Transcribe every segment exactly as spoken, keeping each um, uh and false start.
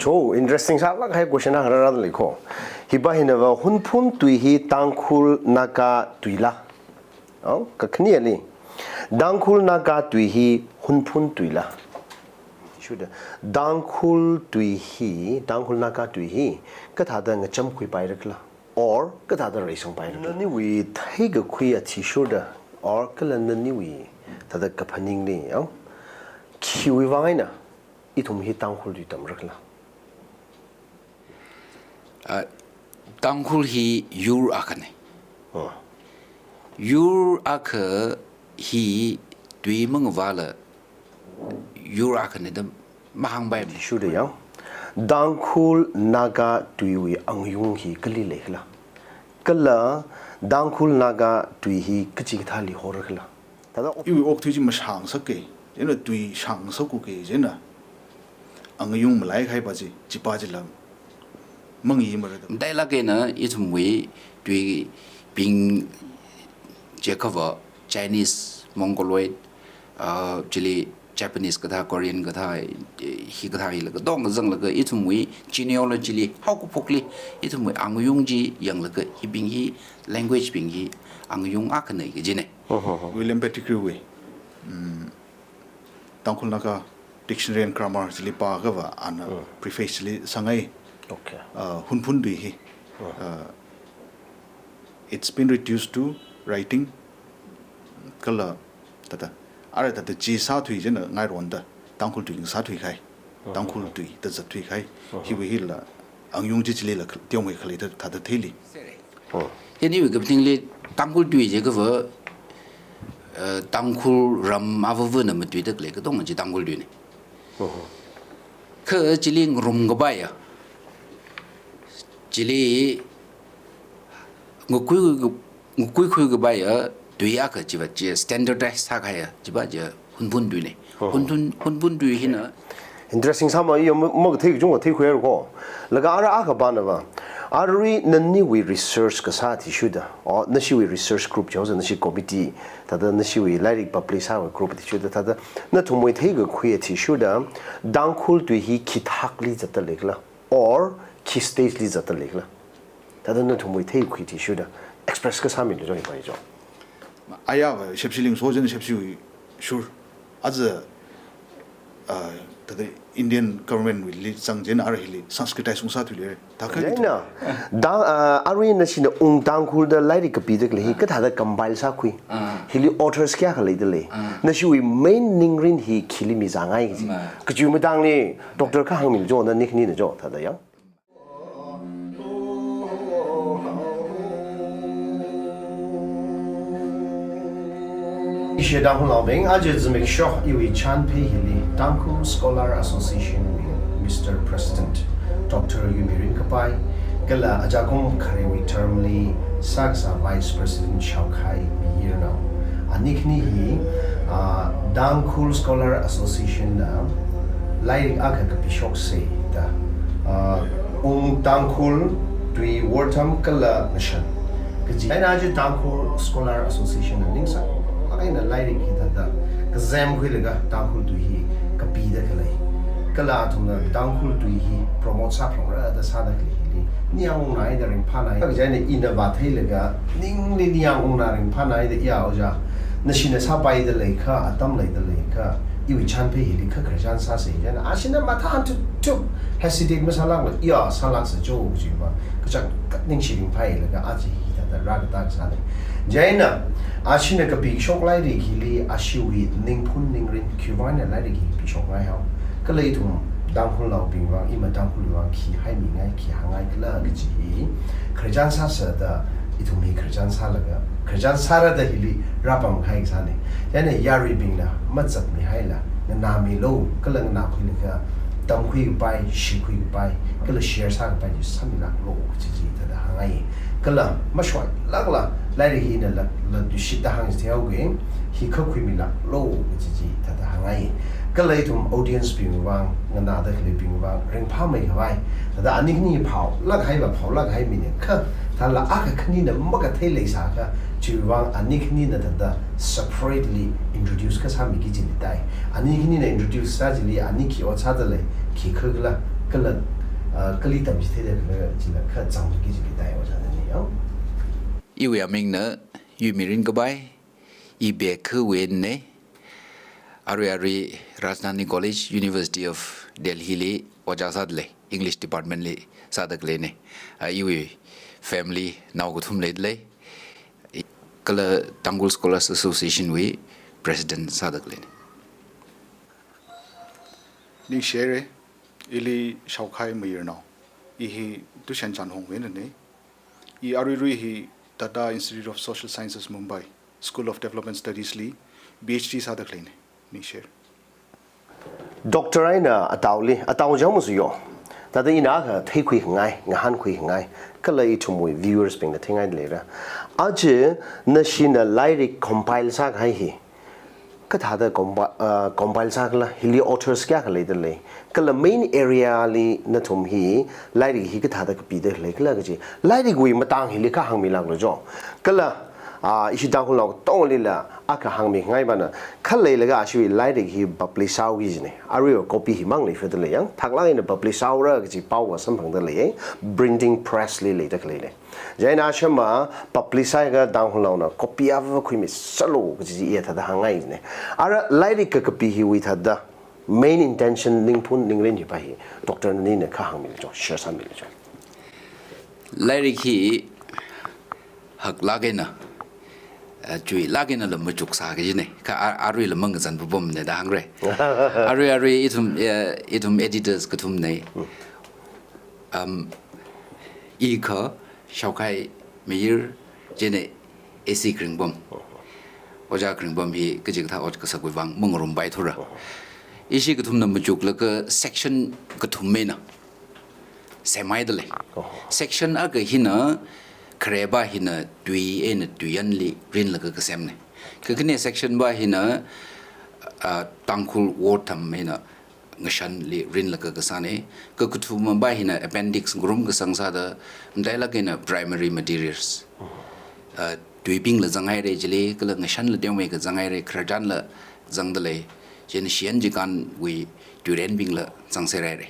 Cho, interesting sālāk kahai question akha rāra leiko. Hipa hinava Hunphun tui hi Tangkhul Naga tuila. Oh, kakhaneli. Tangkhul Naga tui hi Hunphun tuila. Shuda. Tangkhul tui hi, Tangkhul Naga tui hi, kathāda ngachamkhuipai rakhala. Or, kathāda reisangpai rakhala. Naniwui theikakhui athishurda, or, kala naniwui, thāda kaphaningli, oh. Khiwui vang eina, ithum hi Tangkhul tui tamrakhala. Ah, Tangkhul hi yur akhana. Oh. Yur akha hi tui mangavāla yur akhana da mahāngpai. Shuda yang. Tangkhul Naga tuiwui angayung hi kali leikhala. Kala Tangkhul Naga tui hi kachikathāli horakhala. Thāda iwui okathui chi mashāngasaka, chieina tui shāngasakka, chieina angayung malaikahaipa chi, chipa chila mangi mara da. Matailāk eina ithumwui tuibing chiakhava Chinese, Mongoloid, ah, chili Japanese kathā, Korean kathā, eh, hikathā hila katonga zanglaga ithumwui genealogy li, haokaphokli, ithumwui angayung chi yanglaga hibing hi, language bing hi, angayung akhana kajina. William Pettigrew wui, mm, Tangkhul Naga Dictionary and Grammar chili pāakhava ana preface chili sāngai. Okay. Uh, Hunphun tui hi. Uh, it's been reduced to writing kala thāda. Ara thāda chi sāthui chieina ngaironda Tangkhul tui ngasāthuikahai. Tangkhul tui da zatthuikahai. Hiwui hila angayung chi chilila kha-, teomei khalei thāda, thāda theili. Hiniwui kaphaning li Tangkhul tui jiakhava, eh, Tangkhul ram avāvana matuida khalei katonga chi Tangkhul tuina. Kha chili ngarumkapaiya, chili ngakui, ngakuikhuikapaiya tui akha chiva chi standardize sākahaiya, chiva chi Hunphun tuina. Hunphun, Hunphun tui hina. Interesting sāma, i ya ma, makathei kachungkha theikhuihairako. Laga ara akha pānava. Arui naniwui research kasā athishurda, or nashiwui research group jihaosa, nashi committee, thāda nashiwui lairik publish sāwui group athishurda, thāda nathumwui theikakhui athishurda, Tangkhul tui hi khi thakli zatta leikhala, or khi stage li zatta leikhala. Thāda nathumwui theikakhui athishurda, express kasāmilu jo, hipa jo. Ayāva shepshi lingso chieina shepshiwui shur. Aja, ah, thāda Indian government wuili zang chieina ara hili Sanskritized ungsāthuiluira. Thākha chieina, da, ah, arui nashina ung Tangkhul da lairik kapida khalei hi, kathāda compile sākhui. Ah. Hili authors kayākha leida lei. Ah. Nashiwui main ningrin hi khili mizāngai kaji. Ma. Kachiwui matangli Doctor kha hāngmilu jo, nani khanina jo, thāda yang. Ishi Tangkhulnaobing, aja zimiksho iwui chānphei hili Tangkhul Scholar Association wui Mister President, Doctor Yumirin Kapai, kala ajakum kharewui term li sākasā Vice President shaokahai Miyirnao. Ani khani hi, ah, Tangkhul Scholar Association na lairik akha kapishoksa da, ah, ung Tangkhul tui wortam kala ngashan kaji. Eina aja Tangkhul Scholar Association na ningsālāk eina lairik hithāda kazemkhuilaga Tangkhul tui hi kapida khalei. Kala athumna Tangkhul tui hi promote sāphalungra da sāda khalei hili ningyāng ungnaida ringphānai. Kaja eina ina vātheilaga ningli ningyāng ungna ringphānaida iya oja. Nashina sāpaida leikha, atam leida leikha, iwui chānphei hili kha khararchan sāsa chieina, ashina mathān thup thup hesitate masālākla, iya sālāksa jo kajiva kachangkhat ningshi ringphālaga aja hithāda rākatā kasāna. Chieina, ashina kapishok lairik hili ashiwui ningphun ningrin khiwuivang eina lairik hi pishokngaihao. Kala ithum Tangkhulnaobing vang, ima Tangkhul vang khi haimingai, khi hāngngaikhala kaji hi khararchan sāsa da, ithum hi khararchan sālaga, khararchan sāra da hili rāpamkahai kasāna. Chieina yaruibingna mazatmihaila, nganāmilu, kala nganākhuilaga tamkhuikapai, shikhuikapai, kala share sākapai chi sāmilāklu kaji chi thāda hāngngai. Kala mashoilākla lairik hi ina la, la dushit da hāngsi theihaoga, hi kha khuimilāklu kaji chi thāda hāngngai. Kala ithum audience bing vang, nganāda khaleibing vang ringphāmeikhavai, thāda ani khani phaolāk haiva phaolāk haimina kha, thāla akha khanina makathei leisākha, chiwuivang ani khanina thāda separately introduce kasāmiki jili tai. Ani khanina introduce sā chili ani khi ot sāda lei, khi khakhala, Kala, ah, kali tamchitheida kala chila kha zangki chiki tai ojā nani ya. Iwui amingna Yuimirin Kabai, I Bekhuwen ne, arui arui Rajdhani College, University of Delhi li ojā sādalei, English Department li sāda khaleine. Ah, iwui family nao kathum leidalei, kala Tangkhul Scholars Association wui President sāda khaleine. Ningshire, ili Shaokhai Mayirnao. I hi tushan Chanhongwui einane. I aruirui hi Tata Institute of Social Sciences Mumbai, School of Development Studies li PhD sāda khaleine. Ningshire. Doctor eina ataoli, atao jang masu yo. Thāda ina akha theikhuingai, ngahānkhuingai, kala ithumwui viewers bingna theingaida leira. Aja nashina lairik compile sākahai hi kathāda compi-, ah, compile sākhala, hili authors kayākha leidalei, kala main area li nathum hi lairik hi kathāda kapida lei khala kaji, lairikwui matang hili kha hāngmilāklu jo. Kala, ah, ishi Tangkhulnao katongalila akha hāngmingai bana, khaleilaga ashiwui lairik hi publish sāhaoki jine. Aruiva copy hi mang leifadalei yang, thaklāk eina publish sāhaora kaji pao va samphangdalei, Printing Press li leida khaleine. Chieina ashama publish sāhaiakha Tangkhulnaona copy ava khuimisālu kaji chi iya thāda hāngngai jine. Ara lairik kakapi hiwui thāda main intention, ningphun ningrin hi pa hi Doctor nanina kha hāngmilu jo, share sāmilu jo. Lairik hi haklāk eina, eh, chuilāk einala machuk sāki jine. Kha a-, aruila mangazan papamne da hāngra. Arui arui ithum, eh, ithum editors kathumne. Hmm. Um, i kha Shaokhai Mayir, chieina A C Kharingpam. Ojā Kharingpam hi kachikathā ot kasakwui vang mangarumpai thura. Ishi kathumna machuklaga section kathum eina semhaidalei. Section akha hina, khare pa hina tui eina tuiyanli rinlaga kasemne. Kakhane section pa hina, ah, Tangkhul war tham eina ngashanli rinlaga kasāne. Kakathuma pa hina appendix ngarum kasang sāda, matailāk eina primary materials. Ah, tuibingla zanghaira chili, kala ngashanla teomeikha zanghaira, khararchanla zangdalei, chieina shiyan chikanwui tuirenbingla zangserhaira.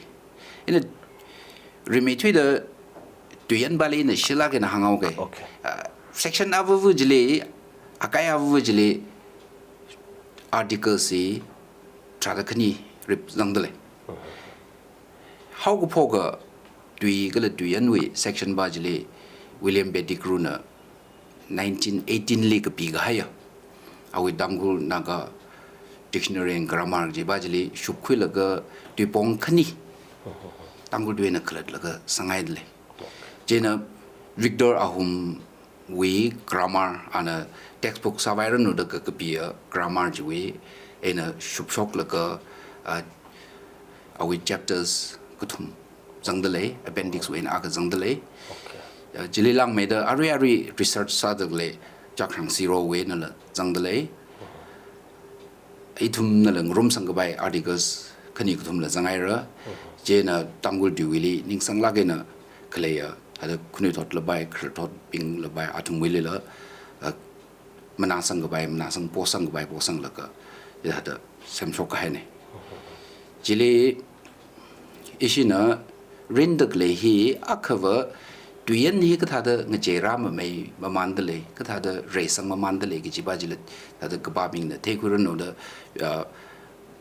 Ina rimeithuida tuiyan pali ina shilāk eina hānghaoke. Okay. Ah, section avava chili, akai avava chili, articles hi tharāda khani rip zangdalei. Haokaphoka tui kala tuiyanwui section pa chili William Pettigrew na nineteen eighteen li kapikahaiya awui Tangkhul Naga Dictionary and Grammar kaji pa chili shupkhuilaga tuipong khani Tangkhul tui eina khalatlaga sanghaidalei. Chieina Victor Ahum wui grammar, ana textbook sāvairanu da kakapiya grammar chiwui eina shupshoklaga, ah, awui chapters kathum zangdalei, appendix wui eina akha zangdalei. Okay. Ah, chili langmeida arui arui research sādalei, Chakhrang Sirowui einala zangdalei. Ithumnala ngarumsang kapai articles khani kathumla zanghaira. Chieina Tangkhul tuiwuili ningsanglāk eina khaleiya, hithāda khanuithot lapai, khararthotbing lapai, athumwuilila, ah, manāsang kapai manāsang, posang kapai posanglaga, hithāda semshok kahaine. Chili ishina rindakhalei hi akhava tuiyan hi kathāda ngacheira mamei mamandalei, kathāda reisang mamandalei kaji pa chila thāda kapābingna theikhuiranu da, ah,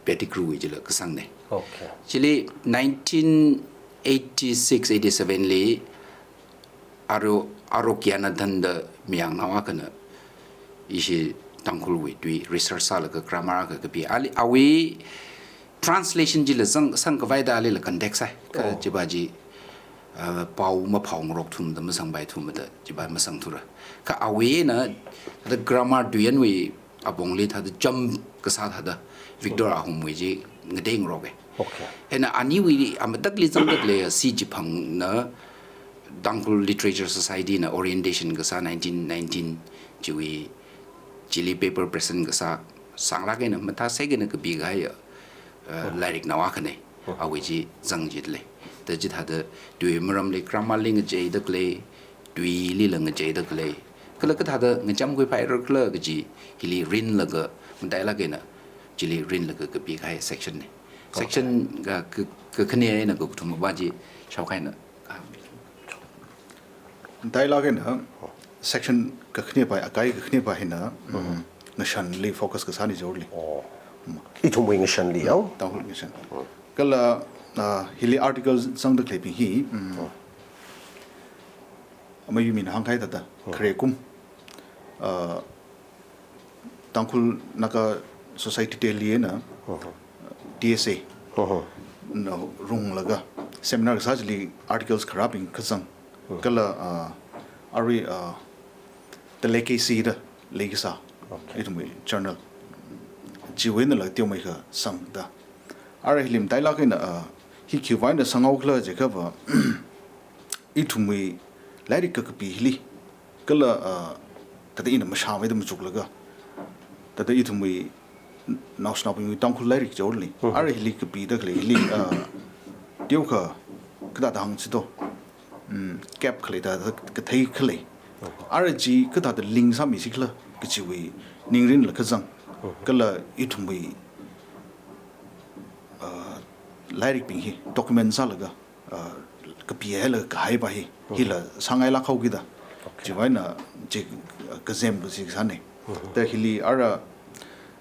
Pettigrew wui chila kasangne. Okay. Chili nineteen eighty-six eighty-seven li Aro, Arogyanathan da mayangnao akhana ishi Tangkhulwui tui research sālaga grammar akha kapi. Ali, awui translation chila sang, sangkhavai da alila context hai. Kha Oh. Chipa chi, uh, pao maphao ngarok thumda masangpai thumda chipa masangthura. Kha awuina thāda grammar tuiyanwui apongli thāda jump kasā thāda Victor Ahumwui chi ngateingaroke. Okay. Hina aniwui amatakli zangdakhalei C. Chiphangna Tangkhul Literature Society na orientation kasā nineteen nineteen chiwui chili paper present kasā sānglāk eina mathāsek eina kapikahai, uh, Oh. lairiknao akhane. Oh. Awui chi zangchidalei. Thāda chithāda tui maramli grammar li ngacheidakhalei, tuilila ngacheidakhalei, kala kathāda ngachamkhuipaira khala kaji hili rinlaga matailāk eina chili rinlaga kapikahai section ne. Section ka, ka, kakhane eina kakathumva chi shaokahai na. Matailāk eina section kakhanepa, akai kakhanepa hina, mm, ngashanli focus kasāna chiwuili. Oh. Mm. Ithumwui ngashanli, yao? Tangkhul ngashan. Mm. Kala, ah, hili article zangda khaleibing hi, mm, Amayumina hāngkahai thāda, khare kum, ah, Tangkhul Naga Society Delhi eina, T S A na runglaga seminar kasā chili articles kharābing kazang. Kala, ah, arui, ah, The Legacy da leikasā. Okay. Ithumwui journal. Chiwui einala teomeikha sangda. Ara hili matailāk eina, ah, hi khiwui vangna sanghaokhala jiakhava, ithumwui lairik kakapi hili, kala, ah, thāda ina mashāmeida machuklaga, thāda ithumwui naoshinaobingwui Tangkhul lairik chiwuili. Mhm. Ara hili kapida khalei hili, ah, teokha kathāda hāngsi to, mm, gap khalei thāda kathei khalei. Mhm. Ara chi kathāda link sāmisi khala kachiwui ningrinla kazang. Mhm. Kala ithumwui, ah, lairikbing hi document sālaga, ah, kapi hailaga kahaipa hi, hila sāngailāk haokida. Okay. Chiwui eina chi, ah, kazem kachi kasāna. Mhm. Thāda hili ara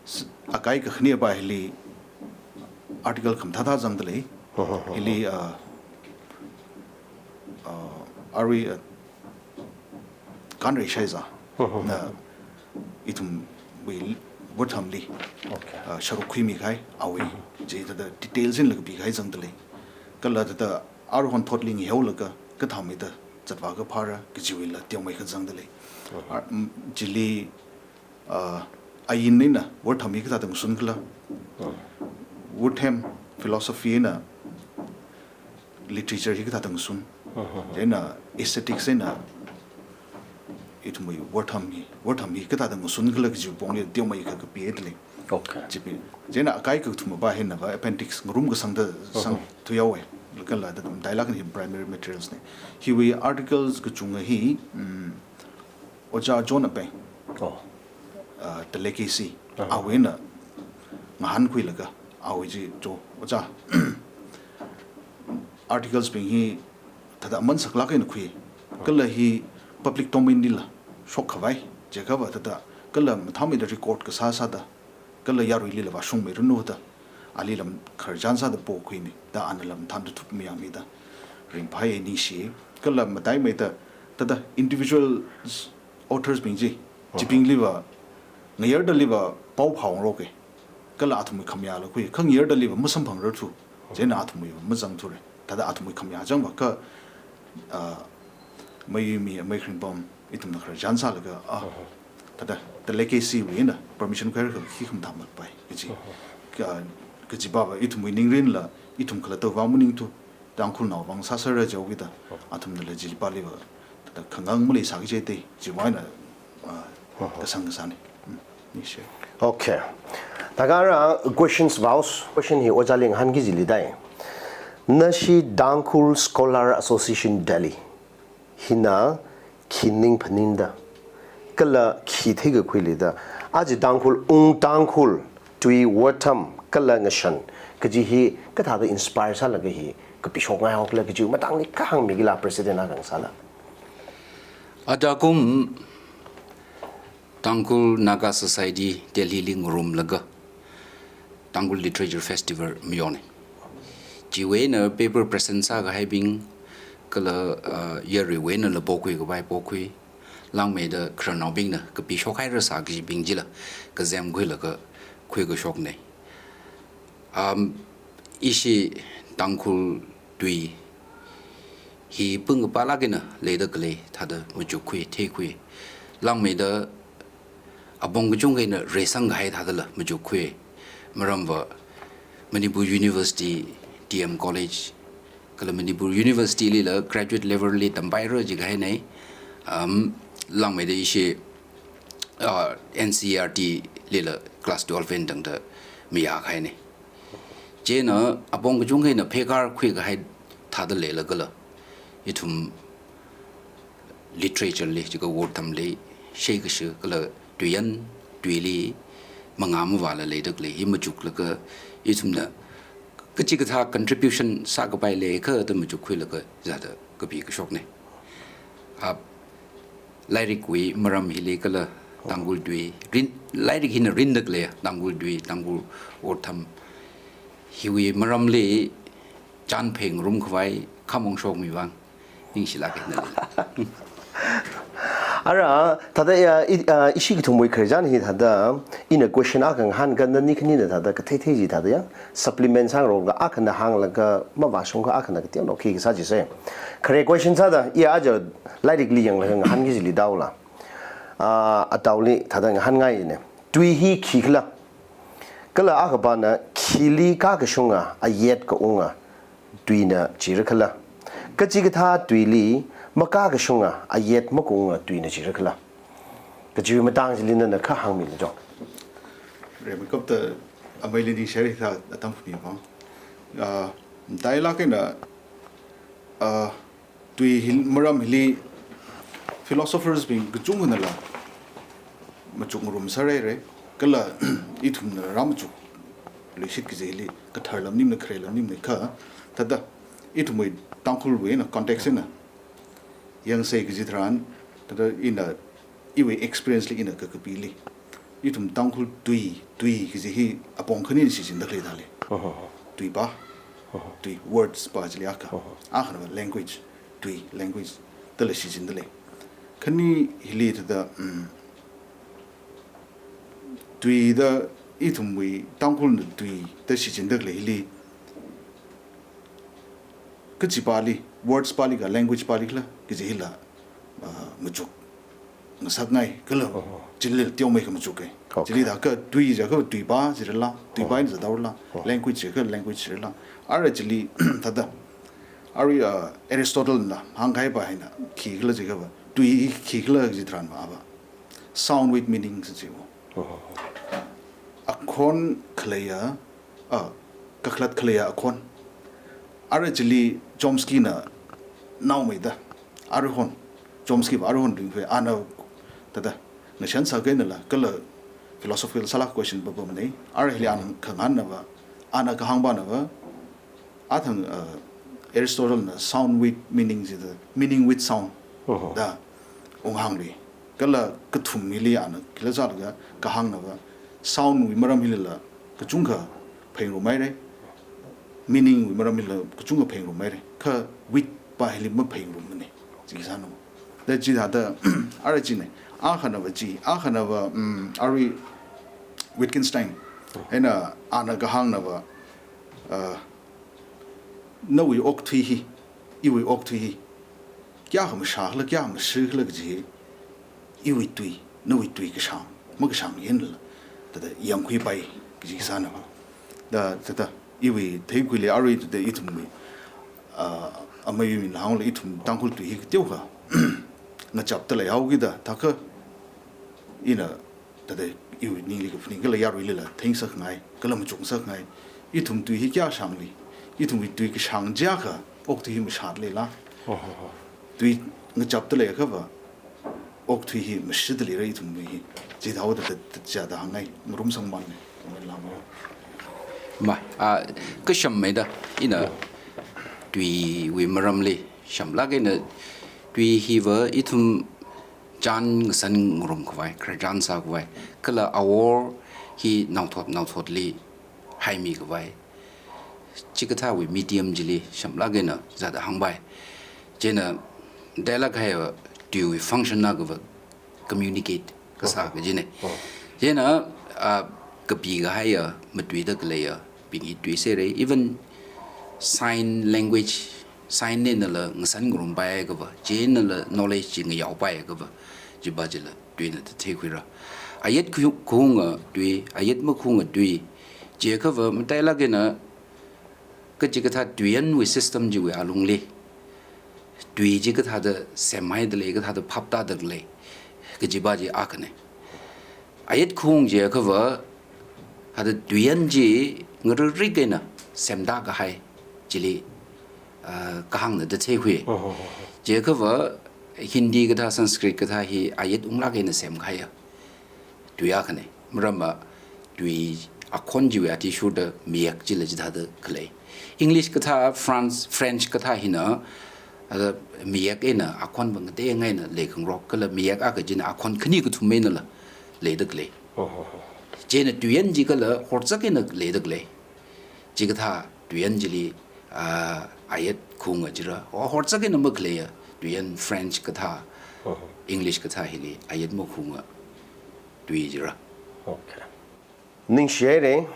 s-, akai kakhanepa hili article khamathā thā zangda lei. Mhm. Hili, ah, ah, arui, ah, Kanrei Shaiza na ithumwui Wortamli, okay, ah, sharuk khuimi kahai awui, chi thāda details einala kapi kahai zangda lei. Kala thāda aruihon thotli ngihaolaga kathāmeida zatvā kaphāra kachiwuila teomeikha zangda lei. Mhm. Ah, mm, chili, ah, ain eina Wortam hi kathāda ngasun khala, Wortam philosophy eina literature hi kathāda ngasun, eina aesthetics eina ithumwui Wortam hi, Wortam hi kathāda ngasun khala kajiwui pongli teomeikha kapihaida lei. Okay. Chipi. Chieina akai kakathumpa hinava appendix ngarum kasangda sangthuihaowa. Kala thāda matailāk eina hi primary materials na. Hiwui articles kachunga hi, mm, Ojā John Apeng. Oh. Ah, The Legacy. Aha. Awuina ngahānkhuilaga, awui chi cho, ojā. Articles bing hi thāda aman saklāk eina khui. Kala hi public domain lila shokkhavai, jiakhava thāda, kala mathāmeida record kasā sāda, kala yaruilila vāshungmeiranu da, alila khararchan sāda pokhuina da, anala mathāda thup mayāmida ringphāya, ningshi. Kala mataimeida, thāda individual authors bing chi, chibingliva ngayardaliva pao phāngaroka. Kala athumwui khamayāla khui, khangayardaliva masamphangrarthu, chieina athumwui mazangthura. Thāda athumwui khamayā changva kha, ah, Mayumi, Amei Khringpam, ithumna khararchan sālaga, ah, thāda, The Legacy wui eina permission khuirakha khi khamathā makpai, kaji. Ka, kajipava ithumwui ningrinla, ithum khalattava maningthu, Tangkhulnao vang sāsera jihaokida, athumnala chipaliva, thāda khangang maleisā kaji te, chiwui eina, ah, kasang kasāna. Mm, ningshi. Okay. Thākha ara questions vāhaosa, question hi ojāli ngahānki kajili dai. Nashi Tangkhul Scholar Association Delhi hina khi ning phaninda, kala khi theikakhuili da, aja Tangkhul, ung Tangkhul, tui, Wortam, kala ngashan kaji hi kathāda inspire sālaga hi kapishokngai haokhala kaji matangli kha hāngmikila President akha ngasāla. Ajakum Tangkhul Naga Society Delhi li ngarumlaga Tangkhul Literature Festival mayona. Chiwui eina paper present sākahaibing kala, ah, yaruiwui einala pokhui kapai pokhui, langmeida khararnaobingna kapishokhaira sākajibing chila kazemkhuilaga khuikashokna. Um, ishi Tangkhul tui hi pungkapālāk eina leida khalei thāda machukkhui, theikhui. Langmeida apong kachungkha eina reisangkahai thādala machukkhui. Maramva Manipur University, D M College, kala Manipur University lila graduate level li tampaira jikahaina. Um, langmeida ishi, ah, N C E R T lila class twelve eina tangda mayākahaina. Chieina apong kachungkha eina phekar khuikahai thāda leilagala, ithum literature li, jiakha Wortamli, sheikashi kala tuiyan, tuili, mangā mavāla leida khalei hi machuklaga, ithumna kachikathā contribution sākapai leikha da machukkhuilaga zāda kapi kashokna. A, lairikwui maram hili kala Tangkhul tui, rin, lairik hina rinda khalei Tangkhul tui, Tangkhul otram hiwui maramli chān phāngarum khavai khamong shokmi vang ningshilāk eina lei. Ara, thāda ya, i, ah, ishi kathumwui khararchan hi thāda, ina question akha ngahānkha nani khanina thāda kathei thei chi thāda ya, supplement sāngarokla akhana hānglaga mavāshungakha akhana kateonao khi kasā chi se. Khare question sāda, iya aja lairikli yanglaga ngahānki chili daola. Ah, ataoli thāda ngahānngai ne. Tui hi khikhala. Kala akhapana khili kakashunga, ayet kaunga tuina jirakhala. Kachikathā tuili makakashunga, ayet makaunga tuina jirakhala. Kajiwui matang chili nana kha hāngmilu jo. Remakapta ameili ningshiri thā atam khami vang. Ah, dialogue ina, ah, tui hil, maram hili philosophers bing kachungkhanala machukngarum sāhaira, kala ithumna rāmachukluishit kaji hili kathar lam maningmana, khare lam maningmana kha, thāda ithumwui Tangkhulwui na context na yangsei kaji tharan, thāda ina iwui experience li ina kakapili, ithum Tangkhul tui, tui kaji hi apong khani shichinda khalei thāli. Oho. Tuipa, oho, tui, words pa chili akha. Oho. Akhana language, tui, language, dala shichinda lei. Khani hili thāda, mm, tui da ithumwui Tangkhulna tui da shichinda khalei hili, kachi pali, words pali ka language pali khala, kaji hila, ah, machukngasakngai kala, oho, chili teomeikha machuka. Okay. Chili thākha tui jiakha tuipa jirala, tuipa, oho, eina zāda rala, oho, language jiakha language jirala. Ara chili thāda, arui, ah, Aristotle na hāngkahai pa hina khikhala jiakha pa, tui khikhala kaji tharan pa pa, sound with meaning sa jiwo. Oho. Akhon khaleiya, ah, kakhalat khaleiya akhon. Ara chili Chomsky na naomeida, aruihon, Chomsky pa aruihon ringphei, ana thāda ngashan sākahainala, kala philosophical sālāk question pa pamnei, ara hili ana khangahānna pa, ana kahāng pana pa, athang, uh, Aristotle na sound with meaning jida, meaning with sound, oho, da unghāngli. Kala kathum hili ana khila zālaga kahāngna pa, sound wui maram hilila kachungkha phāngarumhaira, meaning wui maram hilila kachungkha phāngarumhaira, kha with pa hili maphāngarummanei. Chi sāno. Da chithāda, ara china, akhana pa chi, akhana pa, mm, arui Wittgenstein, eina ana kahāngna pa, uh, nawui okthui hi, iwui okthui hi, kayākha mashākhala, kayākha mashikhala kaji hi, iwui tui, nawui tui kashāng, makashāng yinla, thāda yangkhuipai kaji sāna pa. Da, thāda, iwui theikhuili arui thāda ithumwui, ah, amei mina hāngla ithum Tangkhul tui hi kateokha ngachapta leihaokida, thākha ina thāda iwui ningli kaphaning kala yaruilila theingasakngai, kala machukngasakngai. Ithum tui hi kayākha shāngli, ithumwui tui kashāng jiakha okthui hi mashāda leila. Oho. Tui ngachapta leiakha pa, okthui hi mashida leira ithumwui hi. Chithāda thāda, thāda jiakha hāngngai, ngarumsangmana. Ma, ah, kashammeida, ina tuiwui maramli shamlāk eina, tui hi pa ithum chān ngasan ngarum khavai, khararchan sākhavai, kala awor hi naothot naothotli haimi khavai, chikathāwui medium chili shamlāk eina zāda hāngpai. Chieina dialogue haiya tuiwui function na kava communicate kasā, oh, kajina. Oh. Chieina, ah, kapi kahaiya matuida khaleiya bing hi tuiserra, even sign language, sign einala ngasan ngarumpai kava, chi einala knowledge chi ngayaopai kava, chi pa chila tuina da theikhuira. Ayet khu-, khuinga tui, ayet makhuinga tui, jiakha pa matailāk eina kachikathā tuiyanwui system chiwui alungli tui chi kathāda semhaida lei, kathāda phaptāda lei, kaji pa chi akhana. Ayet khuinga jiakha pa, thāda tuiyan chi ngararik eina semda kahai chili, ah, kahāngna da theikhui. Oh, oh, oh, oh. Jiakha pa Hindi kathā, Sanskrit kathā hi ayet unglāk eina semkahaiya tui akhana. Maramva tui akhon chiwui athishurda mayak chila chithāda khalei. English kathā, France, French kathā hina, ah, mayak eina akhon va ngateingai eina leikhangarok kala mayak akha china akhon khani kathum einala leida khalei. Chieina tuiyan chi kala horchak eina leida khalei. Chikathā tuiyan chili, ah, ayat khaunga jira. O horchak eina makhaleiya tuiyan French kathā, English kathā hili ayat makhaunga tui jira. Okay. Ningshihaira,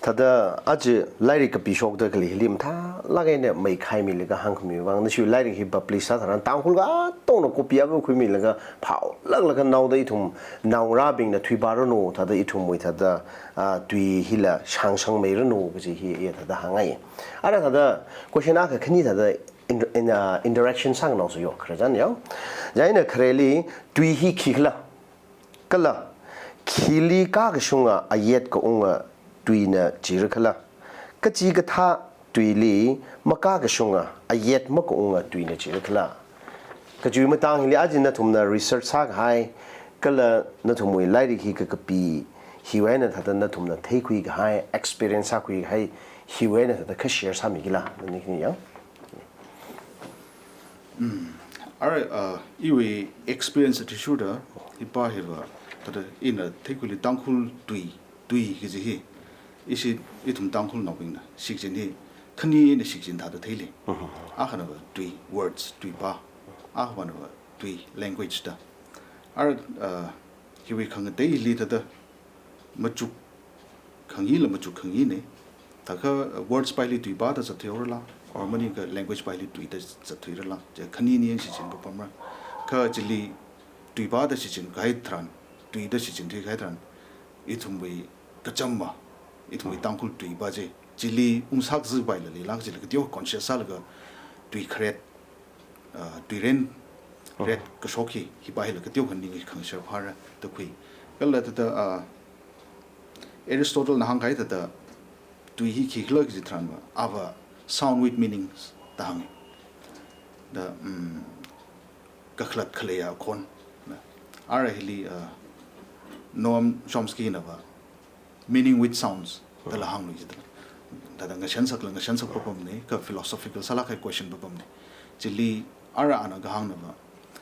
thāda aja lairik kapishokda khalei hili mathālāk eina meikhaimilaga hāngkhami vang, nashi lairik hi publish sātharan Tangkhul katonga copy ava khuimilaga phaolāklaga naoda ithum naongarābingna thuipāranu, thāda ithumwui thāda, ah, tui hila shangshangmeiranu kaji hi iya thāda hāngngai. Ara thāda question akha khani thāda in, in, ah, interaction sānganaosa yo, khare chān yo. Chieina khareli tui hi khikhala, kala khili kakashunga ayat kaunga tuina jirakhala, kachikathā tuili makakashunga ayat makaunga tuina jirakhala kajiwui matang hili aja nathumna research sākahai, kala nathumwui lairik hi kakapi, hiwui eina thāda nathumna theikhui kahai, experience sākhui kahai, hiwui eina thāda kha share sāmikila, nani khani ya. Mm. Ara, uh, iwui experience athishurda, ipā hiva, thāda ina theikhuili Tangkhul tui, tui kaji hi, ishi ithum Tangkhulnaobingna shichin hi khani eina shichin thāda theili. Akhana va tui, words, tuipā. Akhana va tui, language da. Ara, uh, hiwui khangateili thāda machuk khangayila machuk khangayina. Thākha, uh, words pāli tuipā da zatthuirala, or maningakha language pāli tui da zatthuirala. Chi khanini eina shichin papamra. Kha chili tuipā da shichin kahai tharan, tui da shichin thuikahai tharan, ithumwui kacham ma, ithumwui Tangkhul tuipā chi, chili ungsak zipaila leilāk chila kateo conscious sālaga tui kharet, ah, tuiren ret kashok hi, hipā hila kateo khaning hi khangashar phāra da khui. Kala thāda, ah, Aristotle na hāngkahai thāda tui hi khikhala kaji tharan va, ava sound with meanings da hānga. Da, mm, kakhalat khaleiya akhon. Na, ara hili, ah, Noam Chomsky na va, meaning with sounds, dala hānglu jida. Thāda ngashansakla ngashansak papamna, kha philosophical sālāk kahai question papamna. Chili ara ana kahāngna va,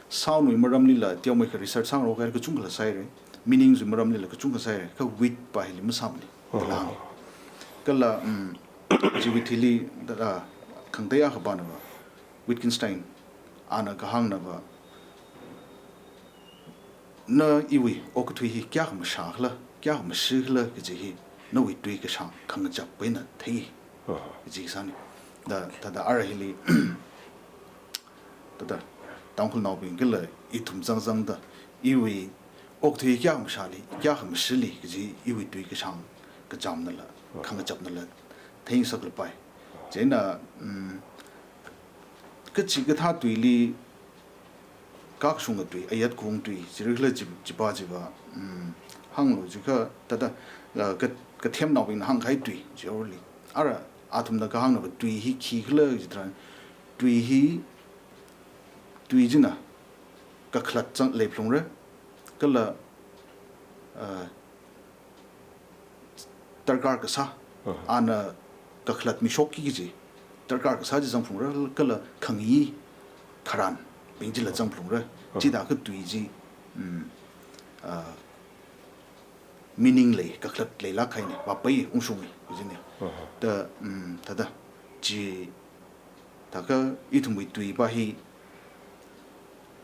sound wui maramlila teomeikha research sāngarok kahai kachungkhala sāhaira, meanings wui maramlila kachungkha sāhaira, kha with pā hili masāmana, dala hānga. Kala, mm, chi with hili, thāda, khangatei akha pāna va, Wittgenstein, ana kahāngna va, na iwui okathui hi kayākha mashākhala, kayākha mashikhala kaji hi, nawui tui kashāng khangachap eina thei, kaji sāna. Da, thāda ara hili, thāda, Tangkhulnaobing kala ithum zangzangda, iwui okathui kayākha mashāli, kayākha mashili kaji iwui tui kashāng kachamnala, khangachapnala theingasaklapai. Chieina, mm, kachikathā tuili, kakashunga tui, ayat khaung tui, jirakhala chi, chipā chiva, mm, hānglu jiakha, thāda, ah, ka, kathemnaobingna hāngkahai tui, jiorli. Ara, athumna kahāngna va tui hi khikhala kaji tharan, tui hi, tui china kakhalat zang leiphalungra, kala, ah, darkar kasā, ana kakhalat mishokki kaji, darkar kasā chi zangphalungra, kala khangayi kharanbing chila zangphalungra. Chithākha tui chi, mm, ah, meaning lei, kakhalat leilāk kahaina, vāpai ungshunga, kajina. Da, mm, thāda, chi, thākha ithumwui tuipā hi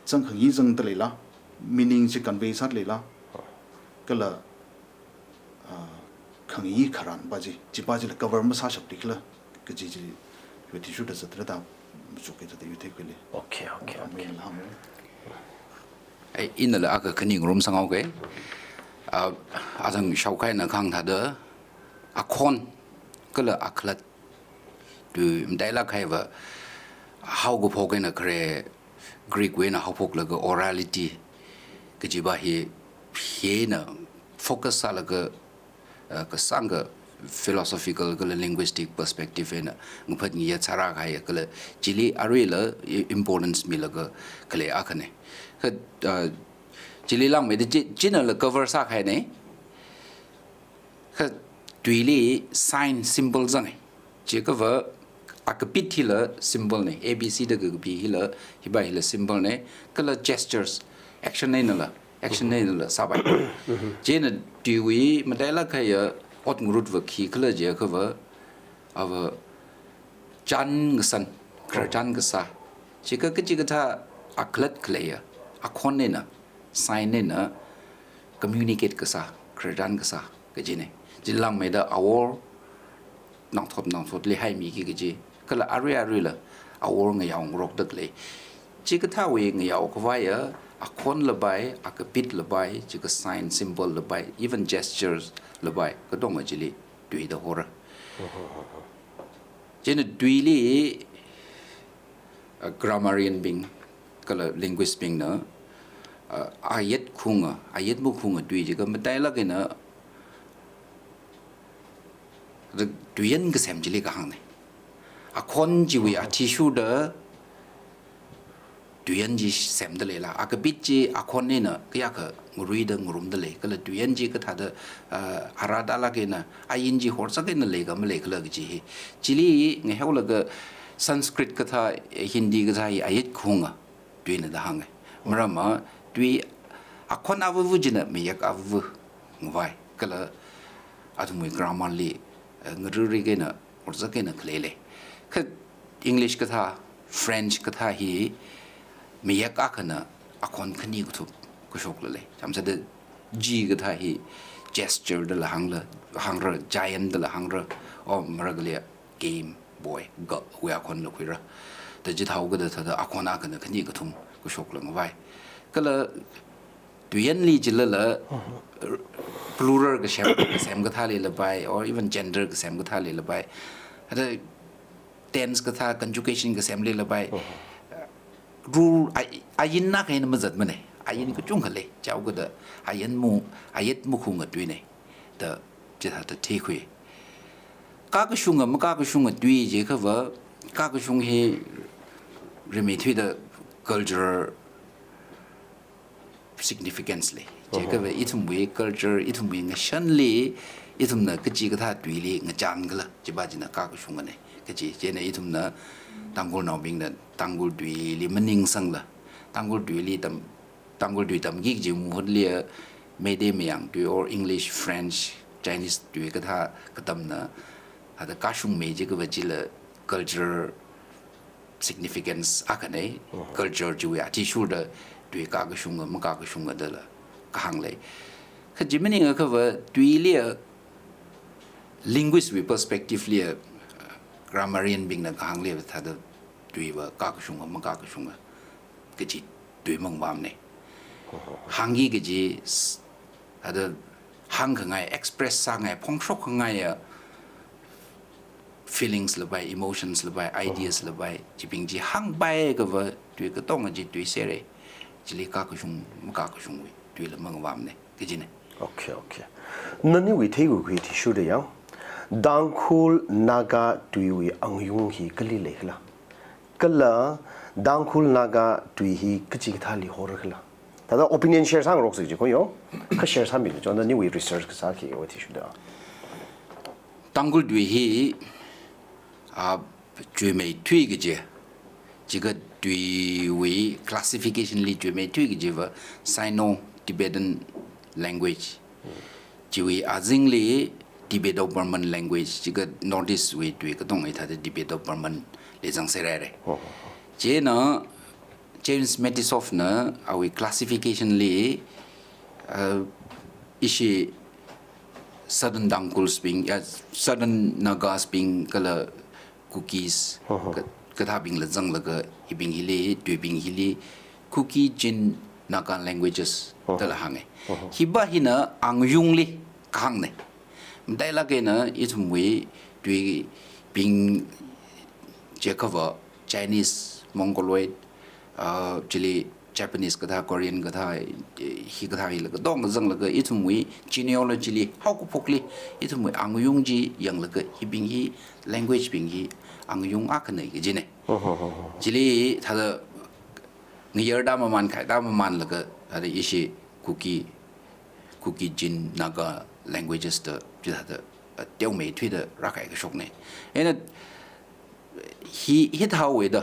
zangkhangayi zangda leila, meaning chi convey sāda leila, kala, ah, khangayi kharanpā chi, chipā chila cover masāshaplikhala, kaji chi, yuithi shuda zatrada, machukki thāda yuithi khuili. Okay, okay, okay. Ai, inala akha khani ngarum sanghaoke. Ah, azang shaokaina kahāng thāda, akhon, kala akhalat, tui matailāk kahai va, haokaphok eina khare, Greek wui eina haophoklaga orality, kajipā hi, hina focus sālaga, ah, kasāngkha philosophical kala linguistic perspective eina ngaphat ngayat sāra kahai kala chili aruila i-, importance milaga khalei akhana. Kha, ah, chili langmeida chi, chinala cover sākahaina. Kha tuili sign symbol zanga. Chiakhava akapit hila symbol na, A B C da kakapit hila, hiva hila symbol na, kala gestures, action einala, action einala sāpai. Chieina tuiwui matailāk kahaiya ot ngarutva khikhala chiakhava, ava chān ngasan, khararchān kasā. Chiakha kachikathā akhalat khaleiya akhon eina, sign eina communicate kasā, khararchān kasā kajina. Chilangmeida awor nangthot nangthotli haimiki kaji, kala arui aruila awor ngayao ngarokda khalei. Chikathāwui ngayao khavaiya akhon lapai, akapit lapai, chikha sign symbol lapai, even gestures lapai, katonga chili tui da hora. Chieina tuili, uh, grammarian bing kala linguist bingna, uh, ayat khunga, ayat makhunga tui chiakha matailāk eina tuiyan kasem chili kahāngna. Akhon chiwui athishurda tuiyan chi semda leila, akapit chi akhon eina kayākha ngaruida ngarumda lei, kala tuiyan chi kathāda, ah, arāda lāk eina, ain chi horzak eina leika maleikhala kaji hi. Chili ngaheolaga Sanskrit kathā, Hindi kathā hi ayat khunga tuina da hānga. Maramva tui akhon avava china mayak avava ngavai, kala athumwui grammar li, eh, ngaruri eina, horzak eina khalei lei. Kha English kathā, French kathā hi mayak akhana akhon khani kathup kashokla lei. Chāmsāda G kathā hi gesture dala hāngla, hāngra, giant dala hāngra, o marakhali game boy, ga wui akhonla khuira. Da chithāhaokida thāda akhon akhana khani kathum kashokla ngavai. Kala tuiyanli chilala, plural kasem, kasem kathāli lapai, or even gender kasem kathāli lapai. Ada tense kathā, conjugation kasemli lapai. Rule, a, ain na kaina mazatmana. Ain kachungkha lei. Chihaokida ain mu, ayat makhunga tuina da chithāda theikhui. Kakashunga, makakashunga tui chiakhava, kakashung hi rimeithuida cultural significance lei. Chiakhava ithumwui culture, ithumwui ngashanli, ithumna kachikathā tuili ngachān khala, chiva china kakashungana. Kaji, chieina ithumna Tangkhulnaobingna Tangkhul tuili maningsangla, Tangkhul tuili tam, Tangkhul tui tamki kaji mahutli, Meitei Mayang tui or English, French, Chinese tui kathā katamna, hada kashungmei chiakhava chila cultural significance akhana, culture chiwui athishurda tui kakashunga, makakashunga dala kahāng lei. Kha chi maningakhava tuili linguist wui perspective li, grammarian bingna kahāngli thāda tuiva kakashunga, makakashunga kaji tui mangvamna. Hāngki kaji s-, ada hāngkhangai, express sāngai, phongshok khangaiya feelings lapai, emotions lapai, ideas lapai, chibing chi hāngpaiakhava tui katonga chi tuisera. Chili kakashung, makakashungwui tuila mangvamna kajina. Okay, okay. Naniwui theikakhui athishurda yang, Tangkhul Naga tuiwui angayung hi kali leikhala? Kala Tangkhul Naga tui hi kachikathāli horkhala? Thāda opinion share sāngaroksa kaji khoyo. Kha share sāmilu chon, naniwui research kasā khiwui athishurda. Tangkhul tui hi, ah, chuimeithui kaji, chiakha tuiwui classification li chuimeithui kajiva Sino-Tibetan language. Chiwui azingli Tibeto-Burman language, chiakha North East wui tui katonga hithāda Tibeto-Burman li zangsera. Chieina James Matisoff na awui classification li, uh, ishi Southern Tangkhuls bing, uh, Southern Nagas bing kala Kukis, ka-, kathābingla zanglaga hibing hili, tuibing hili, Kuki Chin Naga languages dala hānga. Hiva hina angayungli kahāngna. Matailāk eina ithumwui tuibing chiakhava Chinese, Mongoloid, ah, chili Japanese kathā, Korean kathā, eh, hikathā hila katonga zanglaga ithumwui genealogy li, haokaphokli, ithumwui angayung chi yanglaga hibing hi, language bing hi, angayung akhana kajina. Chili thāda ngayarda maman, khaida mamanlaga, thāda ishi Kuki, Kuki Chin Naga languages da chithāda, uh, teomeithuida rākahai kashokna. Eina hi, hithāwui da,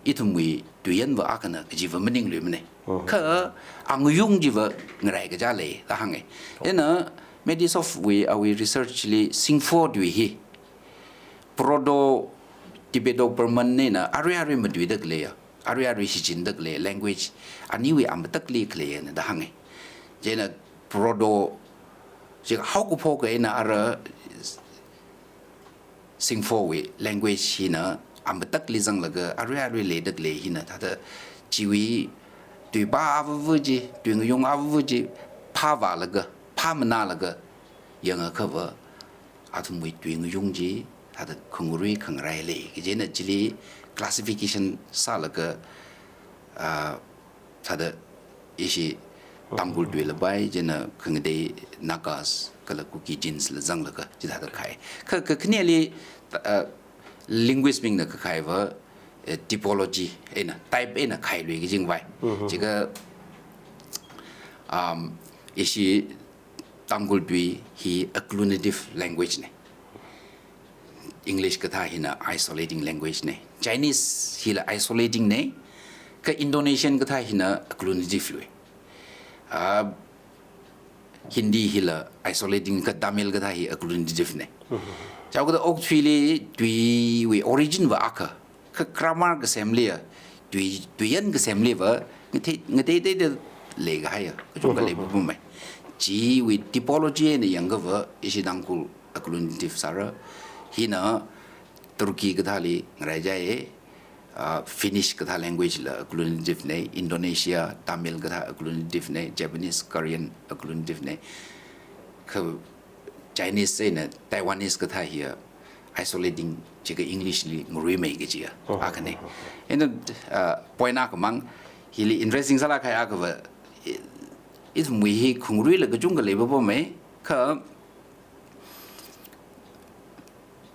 ithumwui tuiyanva akhana kajiva maningluimana. Mhm. Kha angayung chiva ngarai kachā lei da hānga. Eina Metisov wui awui research li Singpho tui hi Proto-Tibeto-Burman eina arui arui matuida khaleiya, arui arui shichinda khalei language aniwui amataklei khaleiyana da hānga. Chieina Proto, chi haokaphok eina ara Singpho wui language hina amataklei zanglaga arui arui leida khalei hina thāda chiwui tuipā avava chi, tuingayung avava chi phāvālaga, phāmanālaga yangakhava athumwui tuingayung chi thāda khangarui khangarai lei. Kajina chili classification sālaga, ah, thāda ishi Tangkhul tuila pai, chieina khangatei Nagas kala Kuki genes la zanglaga chithāda khai. Kha, kakhaneli, ah, linguist bingna kakhaiva, eh, typology eina, type eina khailui kajing vai. Mhm. Chikha, um, ishi Tangkhul tui hi agglutinative language na. English kathā hina isolating language na. Chinese hila isolating na. Kha Indonesian kathā hina agglutinative lui. Ah, Hindi hila isolating, kha Tamil kathā hi agglutinative na. Mhm. Chaokada okathuili tuiwui origin va akha. Kha grammar kasemli ya, tui, tuiyan kasemliva, ngatei, ngateiteida leikahaiya, kachungkha lei Mhm. papamai. Chiwui typology eina yangakhava, ishi Tangkhul agglutinative sāra, hina Turkey kathāli ngarai jaiya, ah, Finnish kathā language la agglutinative na, Indonesia, Tamil kathā agglutinative na, Japanese, Korean agglutinative na, kha Chinese eina Taiwanese kathā hiya isolating, chikha English li ngaruimei kajiya. Mhm. Akhana. Eina, ah, point akhamang, hili interesting sālāk kahai akhava, i, ithumwui hi khangaruila kachungkha lei papamai, kha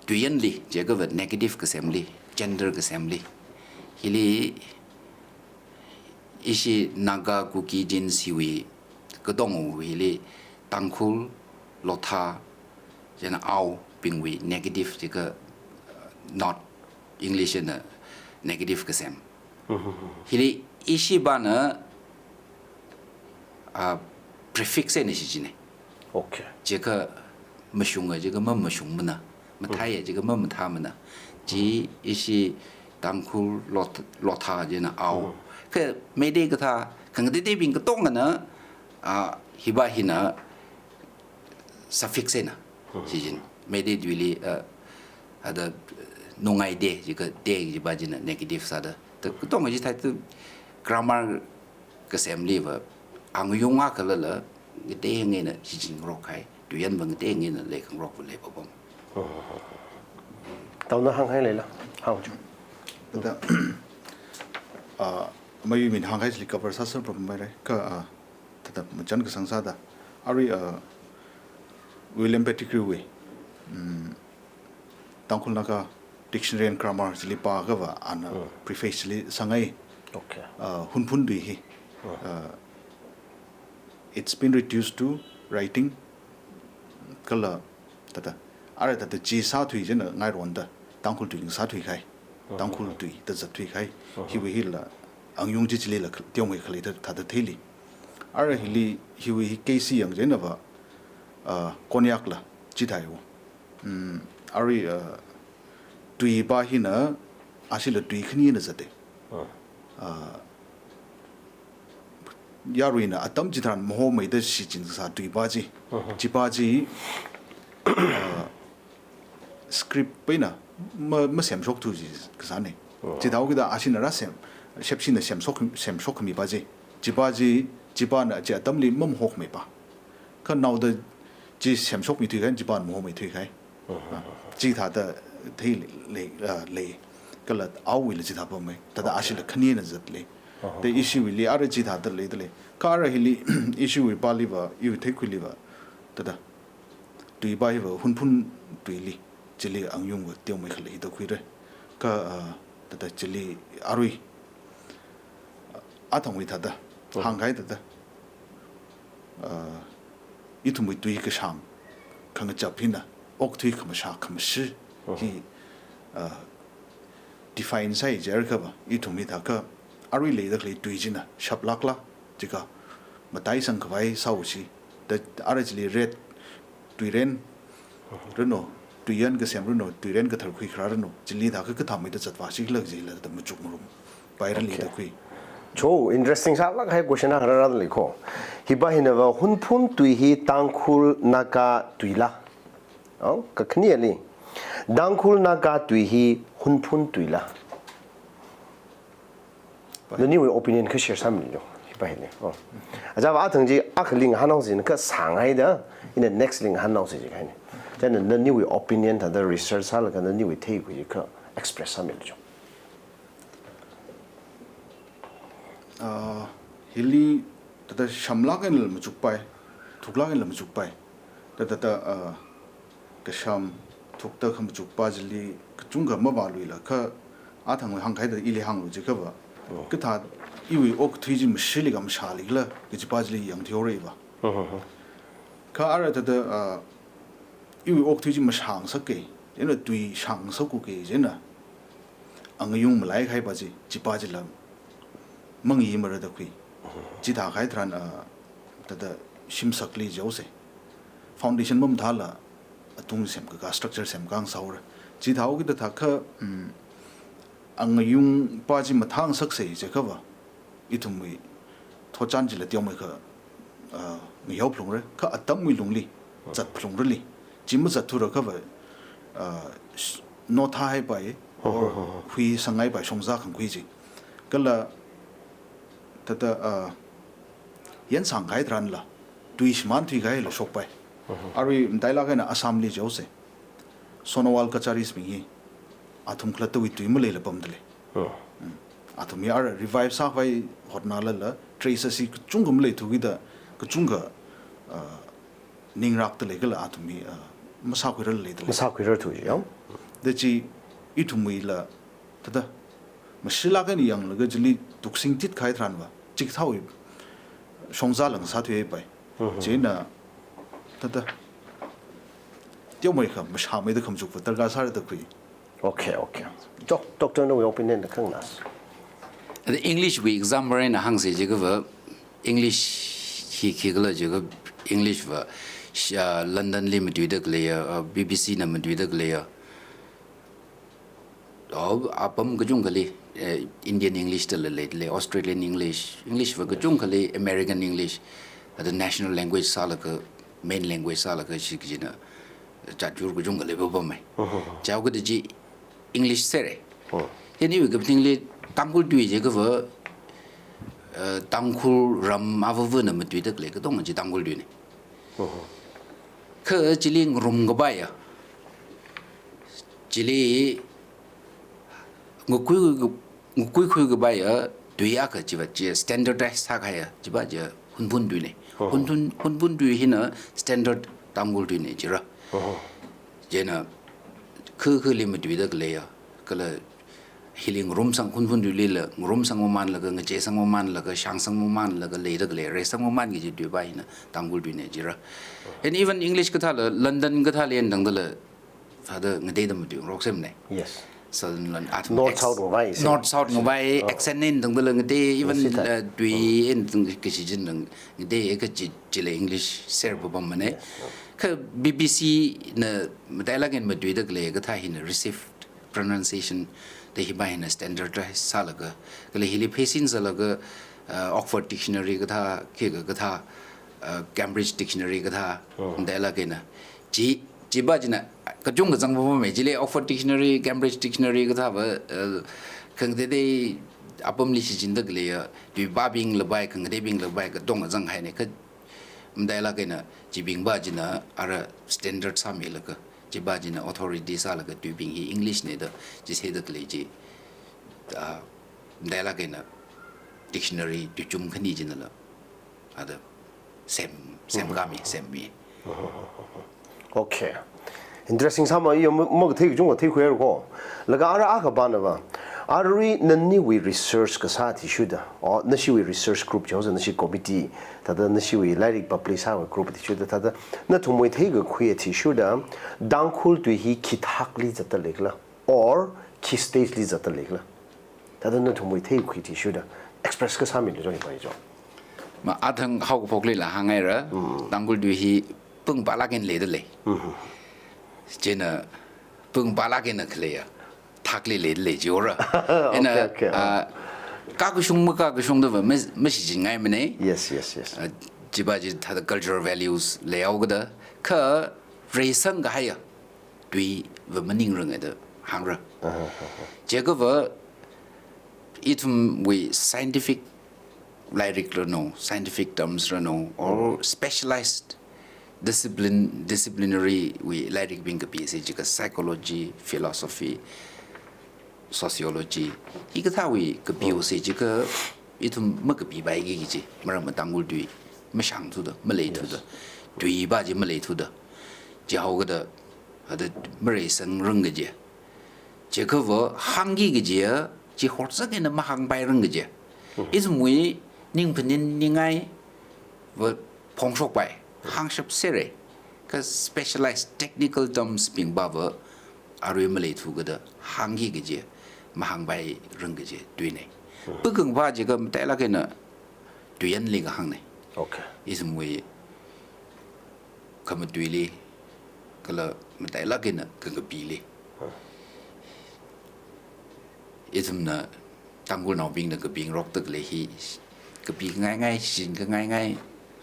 tuiyanli, chiakhava negative kasemli, gender kasemli. Hili ishi Naga Kuki genes hiwui katongwui hili Tangkhul, Lotha, chieina Ao bingwui negative chikha, uh, not English eina negative kasem. Mhm. Hili ishi pana, ah, prefix eina shichina. Okay. Chikha mashunga, chikha mamashungmana. Mathāya, chikha mamathāmana. Chi ishi Tangkhul, Lot-, Lotha chieina Ao. Mhm. Kha Meitei kathā, khangateiteibing katongana, ah, hiva hina suffix eina. Mhm. Shichin. Meitei tuili, ah, ada, nungai de, chikha de, chiva china negative sāda. Ta, katonga chithāda grammar kasemliva, angayung akhalala, ngatei hāng eina shichin ngarok kahai, tuiyanva ngatei hāng eina leikhangarokva lei papam. Taona hānghai leila, hāngchu. Thāda, ah, mayumin hānghai chili cover sāser papam mairai, kha, ah, thāda machan kasang sāda. Arui, ah, William Pettigrew wui, mm, Tangkhul Naga Dictionary and Grammar chili pāakhava ana Mm. preface chili sāngai. Okay. Uh, Hunphun tui hi. Mm. Uh, it's been reduced to writing kala thāda. Ara thāda chi sāthui china ngaironda Tangkhul tui ngasāthui kahai. Mm. Tangkhul tui da zatthui kahai. Mm. Hiwui hila angayung chi chilila kh-, teomei khalei thā-, thāda theili. Ara hili hiwui hi K C yang chinava, uh, Konyakla chithāya. Mm, arui, uh, tuiva hina, ashila tui khani eina zatta. Ah. Uh, yaruina atam chitharan mahomeida shichin kasā tuiva chi. Mhm. Chiva chi, uh, script eina ma, masemshokthu chi kasāna. Oh. Chithākida ashina rāsem, shepshina semshok, semshokmiva chi. Chiva chi, chivana chi atamli mamahokmeiva. Kha naoda chi semshokmeithui kahai, chivana mahomeithui kahai. Mhm. Ah, chithāda thei lei, lei, ah, lei. Kala Aowuila chithā pamei. Thāda Okay. ashila khani eina zatta lei. Mhm. Te ishiwuili ara chithāda leida lei. Kha ara hili ishiwui pāliva, iwui theikhuiliva. Thāda tuiva hiva Hunphun tuili, chili angayungva teomei khalei da khuira. Kha, ah, thāda chili arui, ah, athangwui thāda, Hmm. hāngkahai thāda, ah, ithumwui tui kashāng, khangachap hina, okathui khamashā khamashi hi, uh, define sāi jiakha va, ithum hithākha, arui leida khalei tui china shaplākla, jiakha mataisang khavai sāusi, da ara chili red, tuiren, rano, tuiyan kasem rano, tuiren katharkhui kharā rano, chili thākha kathāmeida zatvāsikhala jila da machukngarum. Pairali Okay. da khui. Cho, interesting sālāk kahai question akha rāra leiko. Hiva hina va Hunphun tui hi Tangkhul Naga tuila. Oh, kakhaneli. Tangkhul Naga tui hi Hunphun tuila. Pai. Naniwui opinion kha share sāmilu. Hiva hili. Oh. Aja va athang chi akhali ngahānhaosi kha sāngaida, in the next li ngahānhaosi kahaina. Then naniwui opinion thāda research sālaga naniwui theikhui kha express sāmilu. Ah, hili thāda shamlāk eina machukpai, thuklāk eina machukpai. Thāda, thāda, ah, kasham thukta khamachukpa chili kachungkha mavāluila kha athangwui hāngkhaida ili hānglu jiakha va. Oh. Kathā iwui okathui chi mashili kha mashālikhala kajipa chili yangthuihaora va. Oh, oh, oh. Kha ara thāda, ah, iwui okathui chi mashāngasaka, chieina tui shāngasakka, chieina angayung malaikahaipa chi, chipa chila mangi mara da khui. Chithākahai tharan, ah, thāda shimsakli jihaosa. Foundation mamathāla atung semkaka structure semkang sāhaora. Chithāhaokida thākha, um, angayungpa chi mathāngasaksa jiakha va, ithumwui thotchan chila teomeikha, ah, ngayao phalungra, kha atamwui lungli, zat phalungrali, chi mazatthura kha va, ah, s-, nothāhaipai, or huisanghaipai shongza khangkhui chi. Kala thāda, ah, yansang kahai tharanla, tui shimānthui kahaila shokpai. Arui matailāk eina Assam li jihaosa. Sonowal Kacharis bing hi, athum khalattawui tui maleila pamdalei. Oh. Mm. Athum hi ara revive sākhavai hotnālala, traces hi kachungkha maleithukida, kachungkha, ah, ningrākdalei kala athum hi, ah, masākhuirarlei dalei. Masākhuirarthu ji, yao? Da chi ithumwuila, thāda, mashilāk eina yanglaga chili tuksing tit kahai tharan va, chikathāwui shongzala ngasāthuipai. Mhm. Chieina, thāda, teomeikha mashāmeida khamachukva darkar sāra da khui. Okay, okay. Doc-, doctor nawui opinion da khanganāsa. Ada English wui exam eina hāngsa jiakha va, English hi khikhala jiakha English va, sh-, ah, London li matuida khaleiya, ah, B B C na matuida khaleiya. Oh, apam kachungkhali, eh, Indian English dala leidalei, Australian English, English va kachungkhali, American English, ada national language sālaga, main language sālaga, shi kajina, jatjur kachungkhali papamai. Mhm. Chihaokida chi English sera. Mhm. Hina iwui kaphaning li Tangkhul tui jiakha va, eh, Tangkhul ram avāvana matuida khalei katonga chi Tangkhul tuina. Mhm. Kha chili ngarumkapaiya, chili ngakui, ngakuikhuikapaiya tui akha chiva chi standardize sākahaiya, chiva chi Hunphun tuina. Mhm. Hunphun, Hunphun tui hina standard Tangkhul tuina jira. Mhm. Chieina kha khali matuida khaleiya, kala hili ngarumsang Hunphun tuilila, ngarumsang mamānlaga, ngacheesang mamānlaga, shāngsang mamānlaga, leida khalei, reisang mamānki kaji tuipa hina Tangkhul tuina jira. And even English kathāla, London kathāli eina tangdala, thāda ngateida matuingarok semna. Yes. Southern London, athum North ex-, South ngavai si. North South ngavai, Oh. accent eina tangdala ngatei, even, Yes, sir. uh, tui eina tang kashi chin tang ngatei, eka chi, chila English ser papamana. Yes. Kha B B C na matailāk eina matuida khalei kathā hina received pronunciation da hiva hina standardize sālaga, kala hili pheisin sālaga, uh, Oxford Dictionary kathā, khikha kathā, uh, Cambridge Dictionary kathā, Oh. matailāk eina. Chi, chiva china kachungkha zang papamai, chili Oxford Dictionary, Cambridge Dictionary kathā va, uh, khangateitei apamli shichinda khaleiya, tuipabing lapai, khangateibing lapai, katonga zanghaina, kha matailāk eina chibingva china ara standard sāmilaga, chiva china authority sālaga tuibing hi English na da, chi theida khalei chi, ah, matailāk eina dictionary tuichum khani chinala, ada sem, semkhami, semmi. Okay. Interesting sāma, iyo, ma, makathei kachungkha theikhuihaira ko. Laga ara akha pāna va. Arui naniwui research kasā athishurda, o, nashiwui research group jihaosa, nashi committee, thāda nashiwui lairik publish sāwui group athishurda, thāda nathumwui theikakhui athishurda, Tangkhul tui hi khi thakli zatda leikhala, or khi stage li zatda leikhala, thāda nathumwui theikakhui athishurda express kasā milu jong hi pai jo. Ma athang haokaphoklila hānghaira, Tangkhul tui hi pung pālāk eina leida lei. Chieina pung pālāk eina khaleiya thakli leida lei jihaora. Ina, Okay, okay, ah, ah, kakashung makakashungda va mas-, mashichinngaimanei. Yes, yes, yes. Ah, chiva chi thāda cultural values leihaokida, kha reisang kahaiya tui va maningrange da hāngra. Aha, aha. Chiakha va ithumwui scientific lairik ranu, scientific terms ranu, or specialized discipline, disciplinary wui lairikbing kapisa jiakha psychology, philosophy, sociology, hikathāwui kapihaosa jiakha ithum makapipaiki kaji, maramva Tangkhul tui mashangthuda, maleithuda, Yes. tuiva chi maleithuda, jihaokida, thāda mareisangrang kaji. Chiakha va hāngki kajiya, chi horzak eina mahāngpairang kaji. Ithumwui ningphaningngai va phongshokpai, hāngshap sāra. Kha specialized technical terms bingva va arui maleithu kida hāngki kaji, mahāngpairang kaji tuinei. Pukhangva jiakha matailāk eina tuiyanli kahāngnei. Okay. Ithumwui khamatuili, kala matailāk eina kakapili. Ithumna Tangkhulnaobingna kapingarokda khalei hi, kapi ngaingai, shin kangaingai,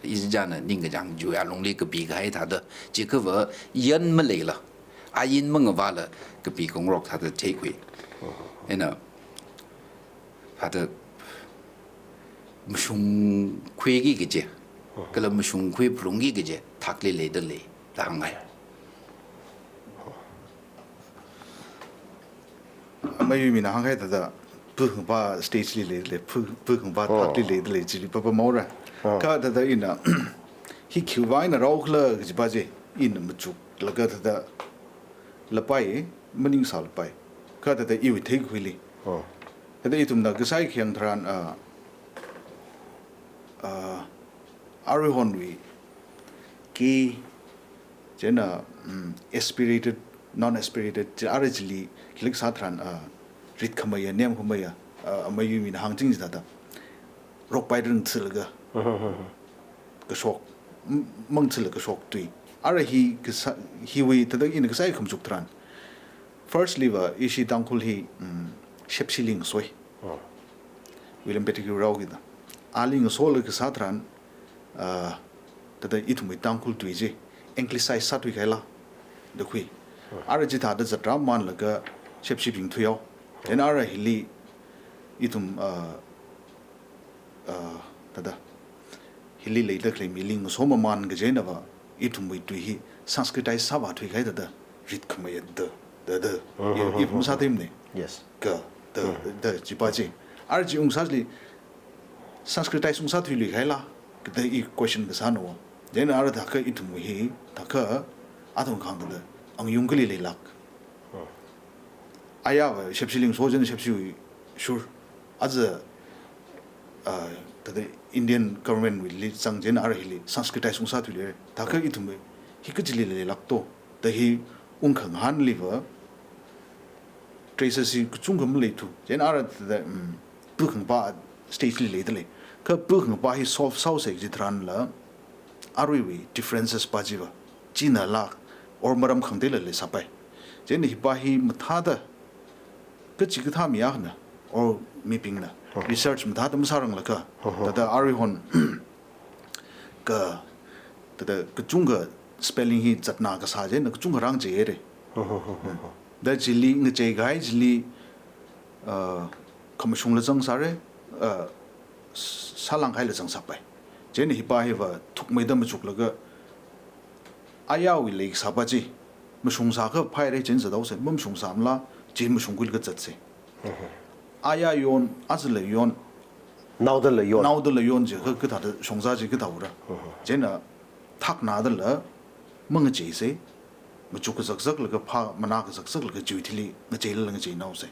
ichāna ningkachāng chiwui alungli kapi kahai thāda, chiakha va yan maleila, ain mangavāla kapi khangarok thāda theikhui. Ina, thāda mashungkhuiki kaji, kala mashungkhui phalungki kaji thakli leida lei da hāngngai. Amayuimina hāngkahai thāda, pukhangva stage li leida lei, pu-, pukhangva Oh. thakli leida lei, chili papa maora. Oh. Kha thāda ina, hi khiwui vang eina rāokhala kajiva chi, ina machuklaga thāda lapai, maningsālapai. Kha thāda iwui theikhuili. Oh. Thāda ithumna kasai khayang tharan, ah, ah, aruihonwui khi, chieina, mm, aspirated, non-aspirated, chi ara chili, khikha sā tharan, ah, ritkhameiya, nemkhameiya, ah, amayuimina hāngching chi thāda rokpairang thālaga kashok, m-, mangthālaga kashok tui. Ara hi kasā, hiwui thāda ina kasai khamachuk tharan. Firstly va, ishi Tangkhul hi, mm, Shepshi li ngasoi. Oh. William Pettigrew rāokida. Ali ngasolaga kasā tharan, ah, thāda ithumwui Tangkhul tui chi, Anglicise sāthuikahaila, da khui. Oh. Ara chithāda zatrāmanlaga Shepshibing thuihao. Then ara hili, ithum, ah, ah, thāda, hili leida khalei miling so maman kaji einava, ithumwui tui hi Sanskritise sāvāthuikahai thāda, ritkhameiya da, da, da. Mhm, I, i mhm, masātheimanei. Yes. Ka, da, mhm, da, chiva chi. Ara chi ungsāli, Sanskritise ungsāthuiluikahaila, da i question kasāna. Then ara thākha ithumwui hi, thākha athum khang thāda, angyung kali leilāk. Mhm. Ayāva, Shepshi li ngaso chieina Shepshiwui shur. Aja, ah, thāda Indian government wuili zang chieina ara hili Sanskritise ungsāthuiluira. Thākha ithumwui hi kachili leilāk to. Da hi ungkhangahānliva traces hi kachungkha maleithu. Chieina ara thāda, mm, pukhangva stage li leida lei. Kha pukhangva hi solve sāhaosa kaji tharanla, aruiwui differences va chiva, chinala, or maram khangateila leisāpai. Chieina hiva hi mathāda, kachikathā mi akhana, or mibingna, research mathāda masāranglakha, thāda aruihon, ka, thāda kachungkha spelling hi zatna kasā chieina kachungkha rāngachei haira. Da chili ngacheikahai chili, ah, khamashungla zangsāra, ah, s-, sālāngkahaila zangsāpai. Chieina hiva hiva thukmeida machuklaga, ayāwui leikasāva chi, mashungsākha phāhaira chieina zathaosa, mamashungsāmala, chi mashungkhuilaga zatsa. Mhm. Ayā yon, ajala yon, naodala yon. Naodala yon chi, kha, kathāda shongza chi kathāura. Mhm. Chieina thaknādala mangacheisa, machuk kazakzaklaga phā, mana kazakzaklaga chiwui thili ngacheilala ngachei naosei.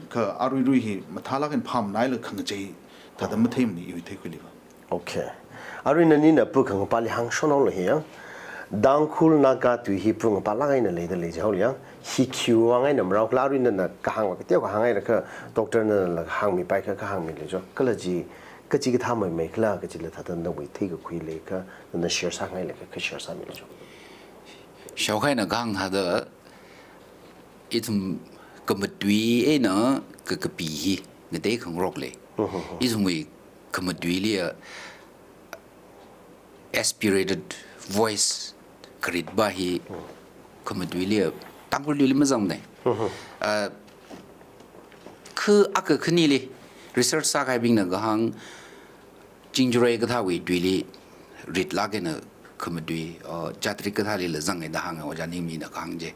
Kha aruirui hi mathālāk eina phāmanaila khangachei thāda matheimana iwui theikhuiliva. Okay. Arui nanina pukhangapāli hāngshonhaolu hi yang. Tangkhul Naga tui hi pungapālāk eina leida lei jihaolu yang. Hi khiwui vang eina marao khala arui nana kahāngva kateokha hāngngailakha, doctor nanala hāngmipaikha kahāngmilu jo. Kala chi, kachi kathā meimeikhala kajila thāda nawui theikakhui leiakha, nana share sāngailakha, kha share sāmilu jo. Shaokhaina kahāng thāda, ithum khamatui eina kakapi hi ngatei khangarok lei. Mhm. Ithumwui khamatuiliya aspirated voice kharitva hi khamatuiliya Tangkhul tuili mazangmanei. Mhm. Ah, kha akha khanili research sākahaibingna kahāng, Chingjaroi kathāwui tuili ritlāk eina khamatui, uh, Chatrik kathālila zangngai da hānga, Ojā Ningmina kahāng chi.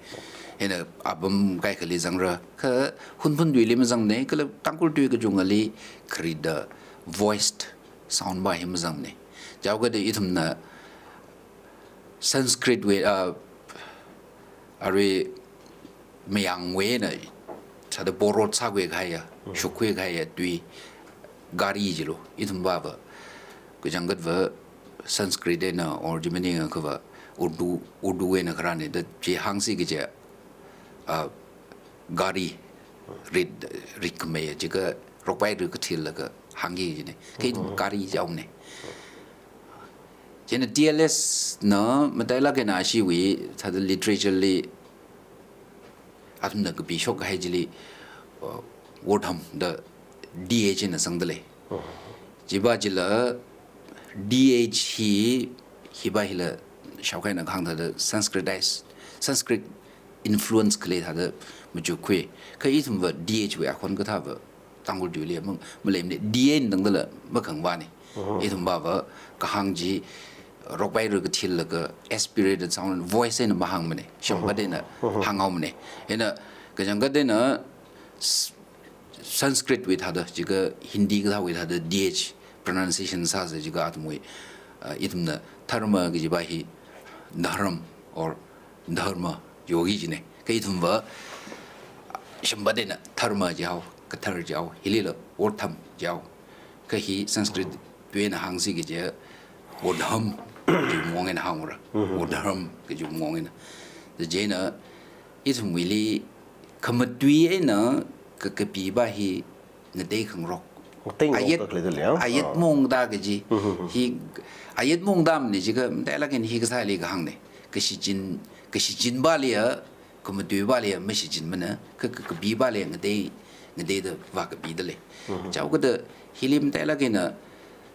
Hina apam kaikhali zangra, kha Hunphun tuili mazangmanei, kala Tangkhul tui kachungkhali kharitva voiced sound va hi mazangmanei. Chaokada ithumna Sanskritwui, uh, arui mayangwui eina thāda borrowed sākhui kahaiya, Mm. shukkhui kahaiya tui gari jilu, ithumva va, kachangkhatva Sanskrit eina or chi maningakha va Urdu, Urdu eina kharānei da chi hāngsi kaje, ah, gari, rit, ritkhameiya, jiakha rokpaira kathillaga hāngki kajinei. Kha ithum Mm. gari jihaonei. Chieina T L S na matailāk eina ashiwui thāda literature li athumna kapishok kahai chili, uh, Wordham da D H eina sangda lei. Chiva chila D H hi, hiva hila shaokhaina kahāng thāda Sanskritized, Sanskrit influence khalei thāda machukkhui. Kha ithumva D H wui akhon kathāva Tangkhul tuili mang, maleimanei, D H eina tangdala makhangavānei. Mhm. Ithumva va kahāng chi rokpaira kathillaga aspirated sound voice eina mahāngmanei. Shamba Mhm. eina Mhm. hānghaomanei. Hina kachangkhat eina s-, Sanskritwui thāda, jiakha Hindi kathāwui thāda D H pronunciation sāsa jiakha athumwui, uh, ithumna dharma kajiva hi dharam or dharma yogi jinei. Kha ithumva shamba eina dharma jihao, kathar jihao, hilila Wordham jihao. Kha hi Sanskrit tui eina hāngsi kaje Wordham kajiwui maong eina hāngra. Mhm. Wordham kajiwui maong eina. Da chieina ithumwuili khamatui eina kakapiva hi ngatei khangarok. Ngatei khangarok Ayat, da khalei da lei, ah. ayat Ah. maong da kaji. Mhm. Hi ayat maong da manei jiakha matailāk eina hi kasāli kahāngnei. Kashichin, kashichinvaliya, khamatuivaliya mashichinmana, kha, kha, kapivaliya ngatei, ngateida vākapida lei. Mhm. Chaokada hili matailāk eina,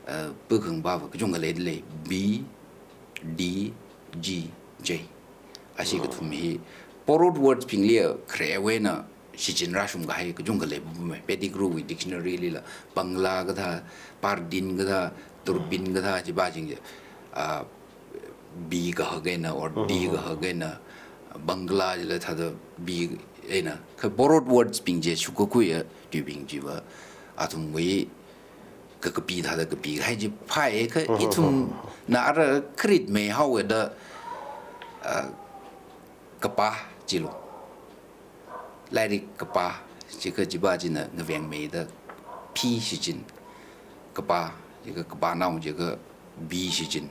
uh, pukhangapāva kachungkha leida lei. B, D, G, J. Ashi Mhm. kathum hi borrowed words bingliya kharewui eina shichin rāshung kahai kachungkha leipapamei. Pettigrewwui dictionary lila Bangla kathā, Pardin kathā, Durbin kathā, chiva ching chi, ah, B kahak eina or D Mhm. kahak eina, Bangla chila thāda B eina. Kha borrowed words bing chi shukkakhuiya tuibing chiva athumwui kakapi thāda kapi kahai chi phāya, kha Mhm. ithumna ara kharitmei haowa da, ah, kapā chilu. Lairik kapā, jiakha chiva china ngavengmeida P shichin. Kapā, jiakha kapānao, jiakha B shichin.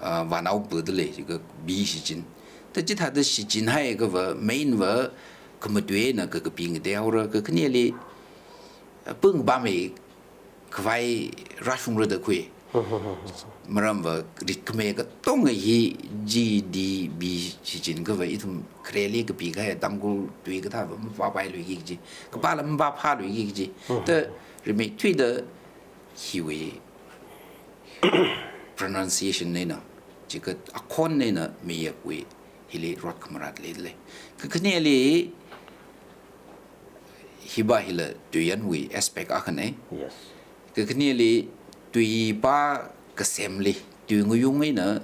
Ah, vānao pāda lei, jiakha B shichin. Da chithāda shichinhaiakhava, main va, khamatui eina kakapi ngateihaora, kakhaneli, ah, pung bamei khavai rāshungra da khui. Maramva ritkhamei katonga hi G, D, B shichinkava ithum khareli kapi kahai Tangkhul tui kathāva mavāpailuiki kaji. Kapāla mavāphāluiki kaji. Da rimeithuida hiwui pronunciation eina, jiakha akhon eina mayakwui hili rot khamarat leida lei. Kakhaneli hiva hila tuiyanwui aspect akhanei. Yes. Kakhaneli tuipā kasemli, tuingayung eina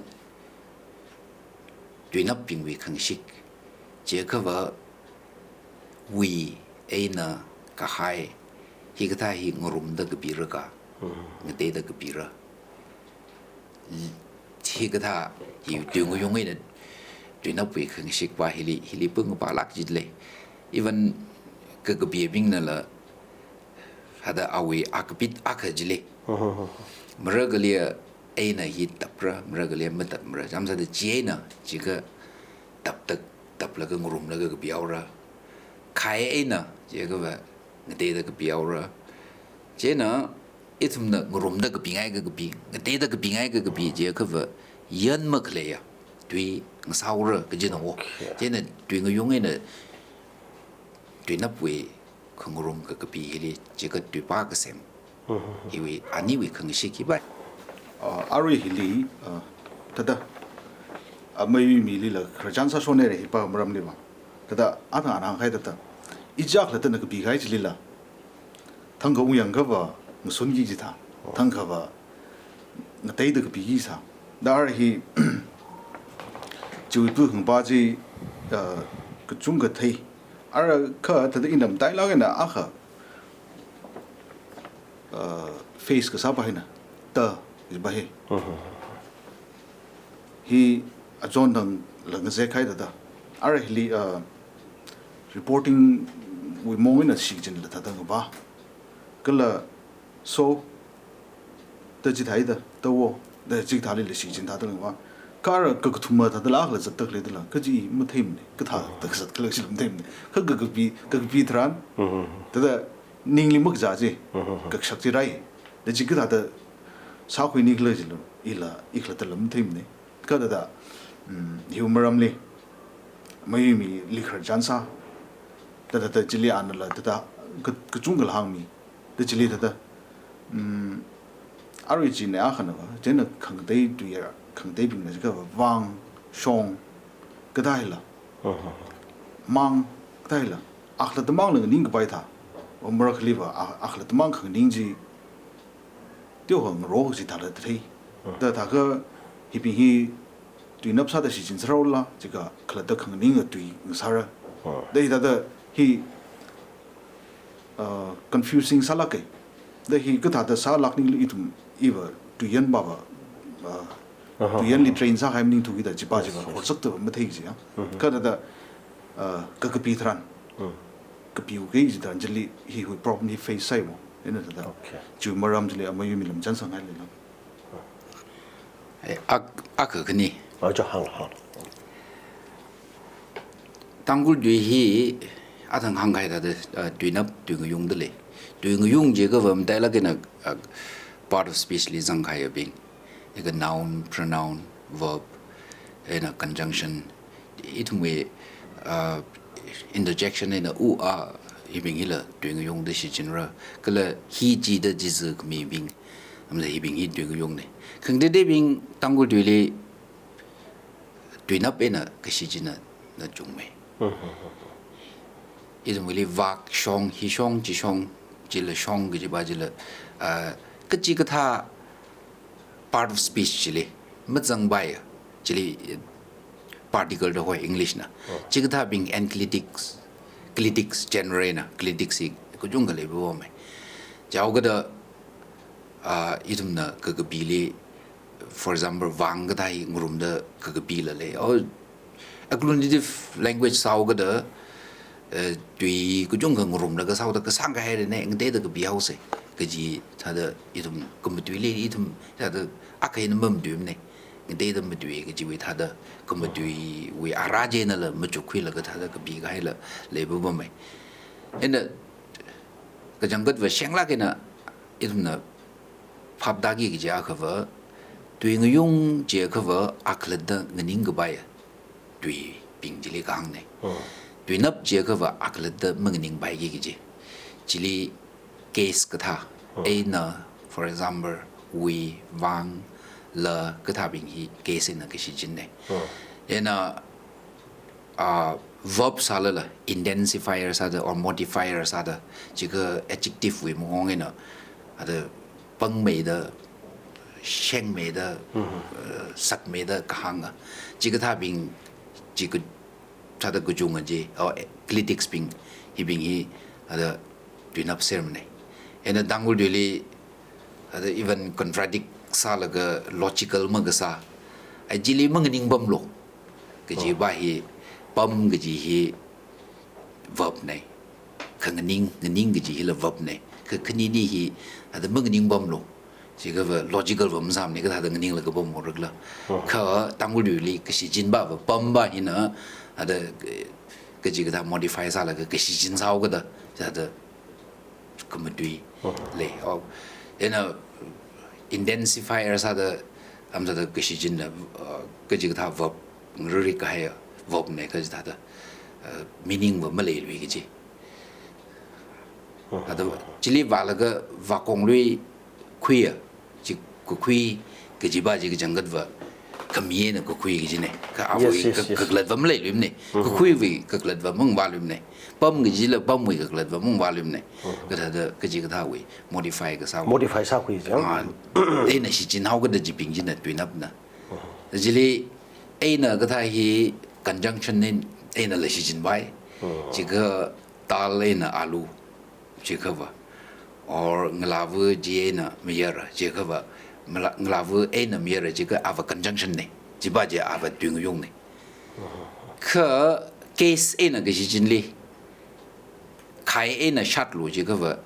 tuinapbingwui khangashik, jiakhava wui eina kahai, hikathā hi ngarumda kapira ka, Mhm. ngateida kapira. Hikathā hi tuingayung eina tuinapwui khangashik pa hili, hili pung pa lāk jilei. Even kakapibingnala, hada awui akapit akha jilei. Mara kalia eina hi tapra, mara kalia matapmara. Chānsāda chi eina, chikha taptak, taplaga ngarumlaga kapihaora. Khai eina, chiakhava ngateida kapihaora. Chieina, ithumna ngarumda kapingai kakapi, ngateida kapingai kakapi, chiakhava yan makhaleiya tui ngasāhaora kajina wo. Okay. Chieina tui ngayung eina tuinapwui khangarum kakapi hili, chikha tuipa kasem. Hiwui, aniwui khangashik hi bai. Uh, arui hili, uh, thāda, uh, Mayuimilila khararchan sāshonhaira hi pa maramli va. Thāda, athang ana hāngkahai thāda, ichā khalattana kapikahai chilila, thangkha ungyāngkhava ngasunki jitha, thangkhava ngateida kapiki sā. Da ara hi, chiwui pung hangpa chi, uh, kachungkha thei. Ara kha thāda ina matailāk eina akha, uh, face kasā pa hina, ta, ji pa hi. Hi achon thangla ngazek kahai thāda. Ara hili, uh, reporting wui mong eina shichinla thāda ngapa. Kala so, ta chithāi da, ta wo, da chithālila shichin thāda ngapa. Kha ara kakathuma thādala akhala zattak leidala, kaji matheimana, kathāda kazat khala chila matheimana. Kha kakapi, kakapi tharan, thāda ningli makazā chi, kakashak chi rai. Da chi kathāda sākhuini khala chila, ila, i khalattala matheimana. Kha thāda, um, hiwui maramli, Mayuimili khararchan sā, thāda, thāda chili anala, thāda, ka-, kachungkhala hāngmi, thāda chili thāda, um, arui china akhana va, chieina khangatei tuiya, khangateibingna chiakhava vang, shong, kathāla, mang, kathāla, akhalatta mangla nganingkapai thā, o marakhali va, a-, akhalatta mang khanganing chi, teokha ngaro chithāla thei. Thāda thākha hibing hi tuinap sāda shichin sāra la, chikha khalatta khanganinga tui ngasāra. Da hithāda hi, uh, confusing sālāka. Da hi kathāda sālāknili ithum iva tuiyan pa va, uh, tuiyanli train sākahai maningthu kida chi pa chi va, horsakta va mathei chi ya. Kha thāda, uh, kakapi tharan, kapiu kei chi tharan chili hi hui problem hi face sāi mo. Ina thāda. Okay. Chiwui maram chili Mayuimila machān sāngailila. Eh, ak-, akha khani. Ah, cho hāng, hāng. Tangkhul tui hi athang hāngkahai thāda, ah, tuinap, tui ngayung dalei. Tui ngayung chiakhava matailāk eina, ah, part of speech li zangkahaiyabing. Ika noun, pronoun, verb, eina conjunction, ithumwui, ah, interjection eina u, a, hibing hila tui ngayungda shichinra. Kala hi, chi da jizi khamibing, amla hibing hi tui ngayungna. Khangateiteibing Tangkhul tuili tuinap eina kashichinna, na chungmei. Ithumwuili vak, shong, hi shong, chi shong, chila shong kaji pa chila, ah, kachikathā part of speech chili mazangpaiya, chili, eh, particle da hoi English na. Chikathābing and clitics, clitics genre na, clitics hi kachungkha leipapamei. Chaokada, ah, ithumna kakapili, for example, vang kathā hi ngarumda kakapila lei. O, agglutinative language sāhaokada, eh, tui kachungkha ngarumlaga sāhaoda kasāngkahai rane, ngateida kapihaosei. Kaji thāda ithum kamatuili ithum thāda akha eina mamatuimana. Ngateida matui kajiwui thāda kamatuiwui ara chi einala machukkhuilaga thāda kapikahaila leipapamei. Eina kachangkhatva shenglāk eina ithumna phaptāki kaji akhava, tui ngayung chiakhava akhalatta nganingkapaiya tuibing chili kahāngna. Tuinap chiakhava akhalatta manganingpaiki kaji. Chili case kathā, eina, for example, wui, vang, la kathābing hi case eina kashichinna. Eina, ah, verb sālala, intensifier sāda or modifier sāda, chikha adjective wui mangong eina, ada pangmeida, shengmeida, eh, sakmeida kahānga. Chikathābing, chikha thāda kachunga chi, o, eh, clitics bing, hibing hi, ada tuinap sermana. Eina Tangkhul tuili, ada even contradict sālaga logical makasā. Ai chili manganingpamlo. Kaji va hi, pam kaji hi verb nei. Kha nganing, nganing kaji hila verb nei. Kha khanini hi, ada manganing pamlu. Chikhava logical va masāmana, kathāda nganinglaga pamhaora khala. Kha Tangkhul tuili kashichin va, va pam va hina, ada, eh, kachikathā modify sālaga kashichin sāhaowa kathāda, thāda khamatui lei. Oh, ina intensifier sāda, am sāda kashichinna, uh, kachikathā verb, ngarurik kahai verb nei kachithāda, uh, meaning va maleilui kaji. Ada chili vālaga vākonglui khuiya, chi kakhui kaji va chi kachangkhat va, khami eina kakhui kaji nei. Kha avawui, yes, yes, ka-, yes, kakhalat va maleiluimana. Kakhuiwui kakhalat va mangavāluimana. Pam kajila pamwui kakhalat va mangavāluimana. Kathāda kachikathāwui modify kasā. Modify sākhui chi. Ah, eina shichinhaowa kathā chibing china tuinapna. Chili eina kathā hi conjunction nei, einala shichinvai. Chikha dal eina alu, chikhava. Or ngalāva chi eina mayara, chikhava. Mala-, ngalāva eina mayara, chikha ava conjunction nei. Chi va chi ava tuingayung nei. Kha case eina kashichinli, khai eina shatlu, chikhava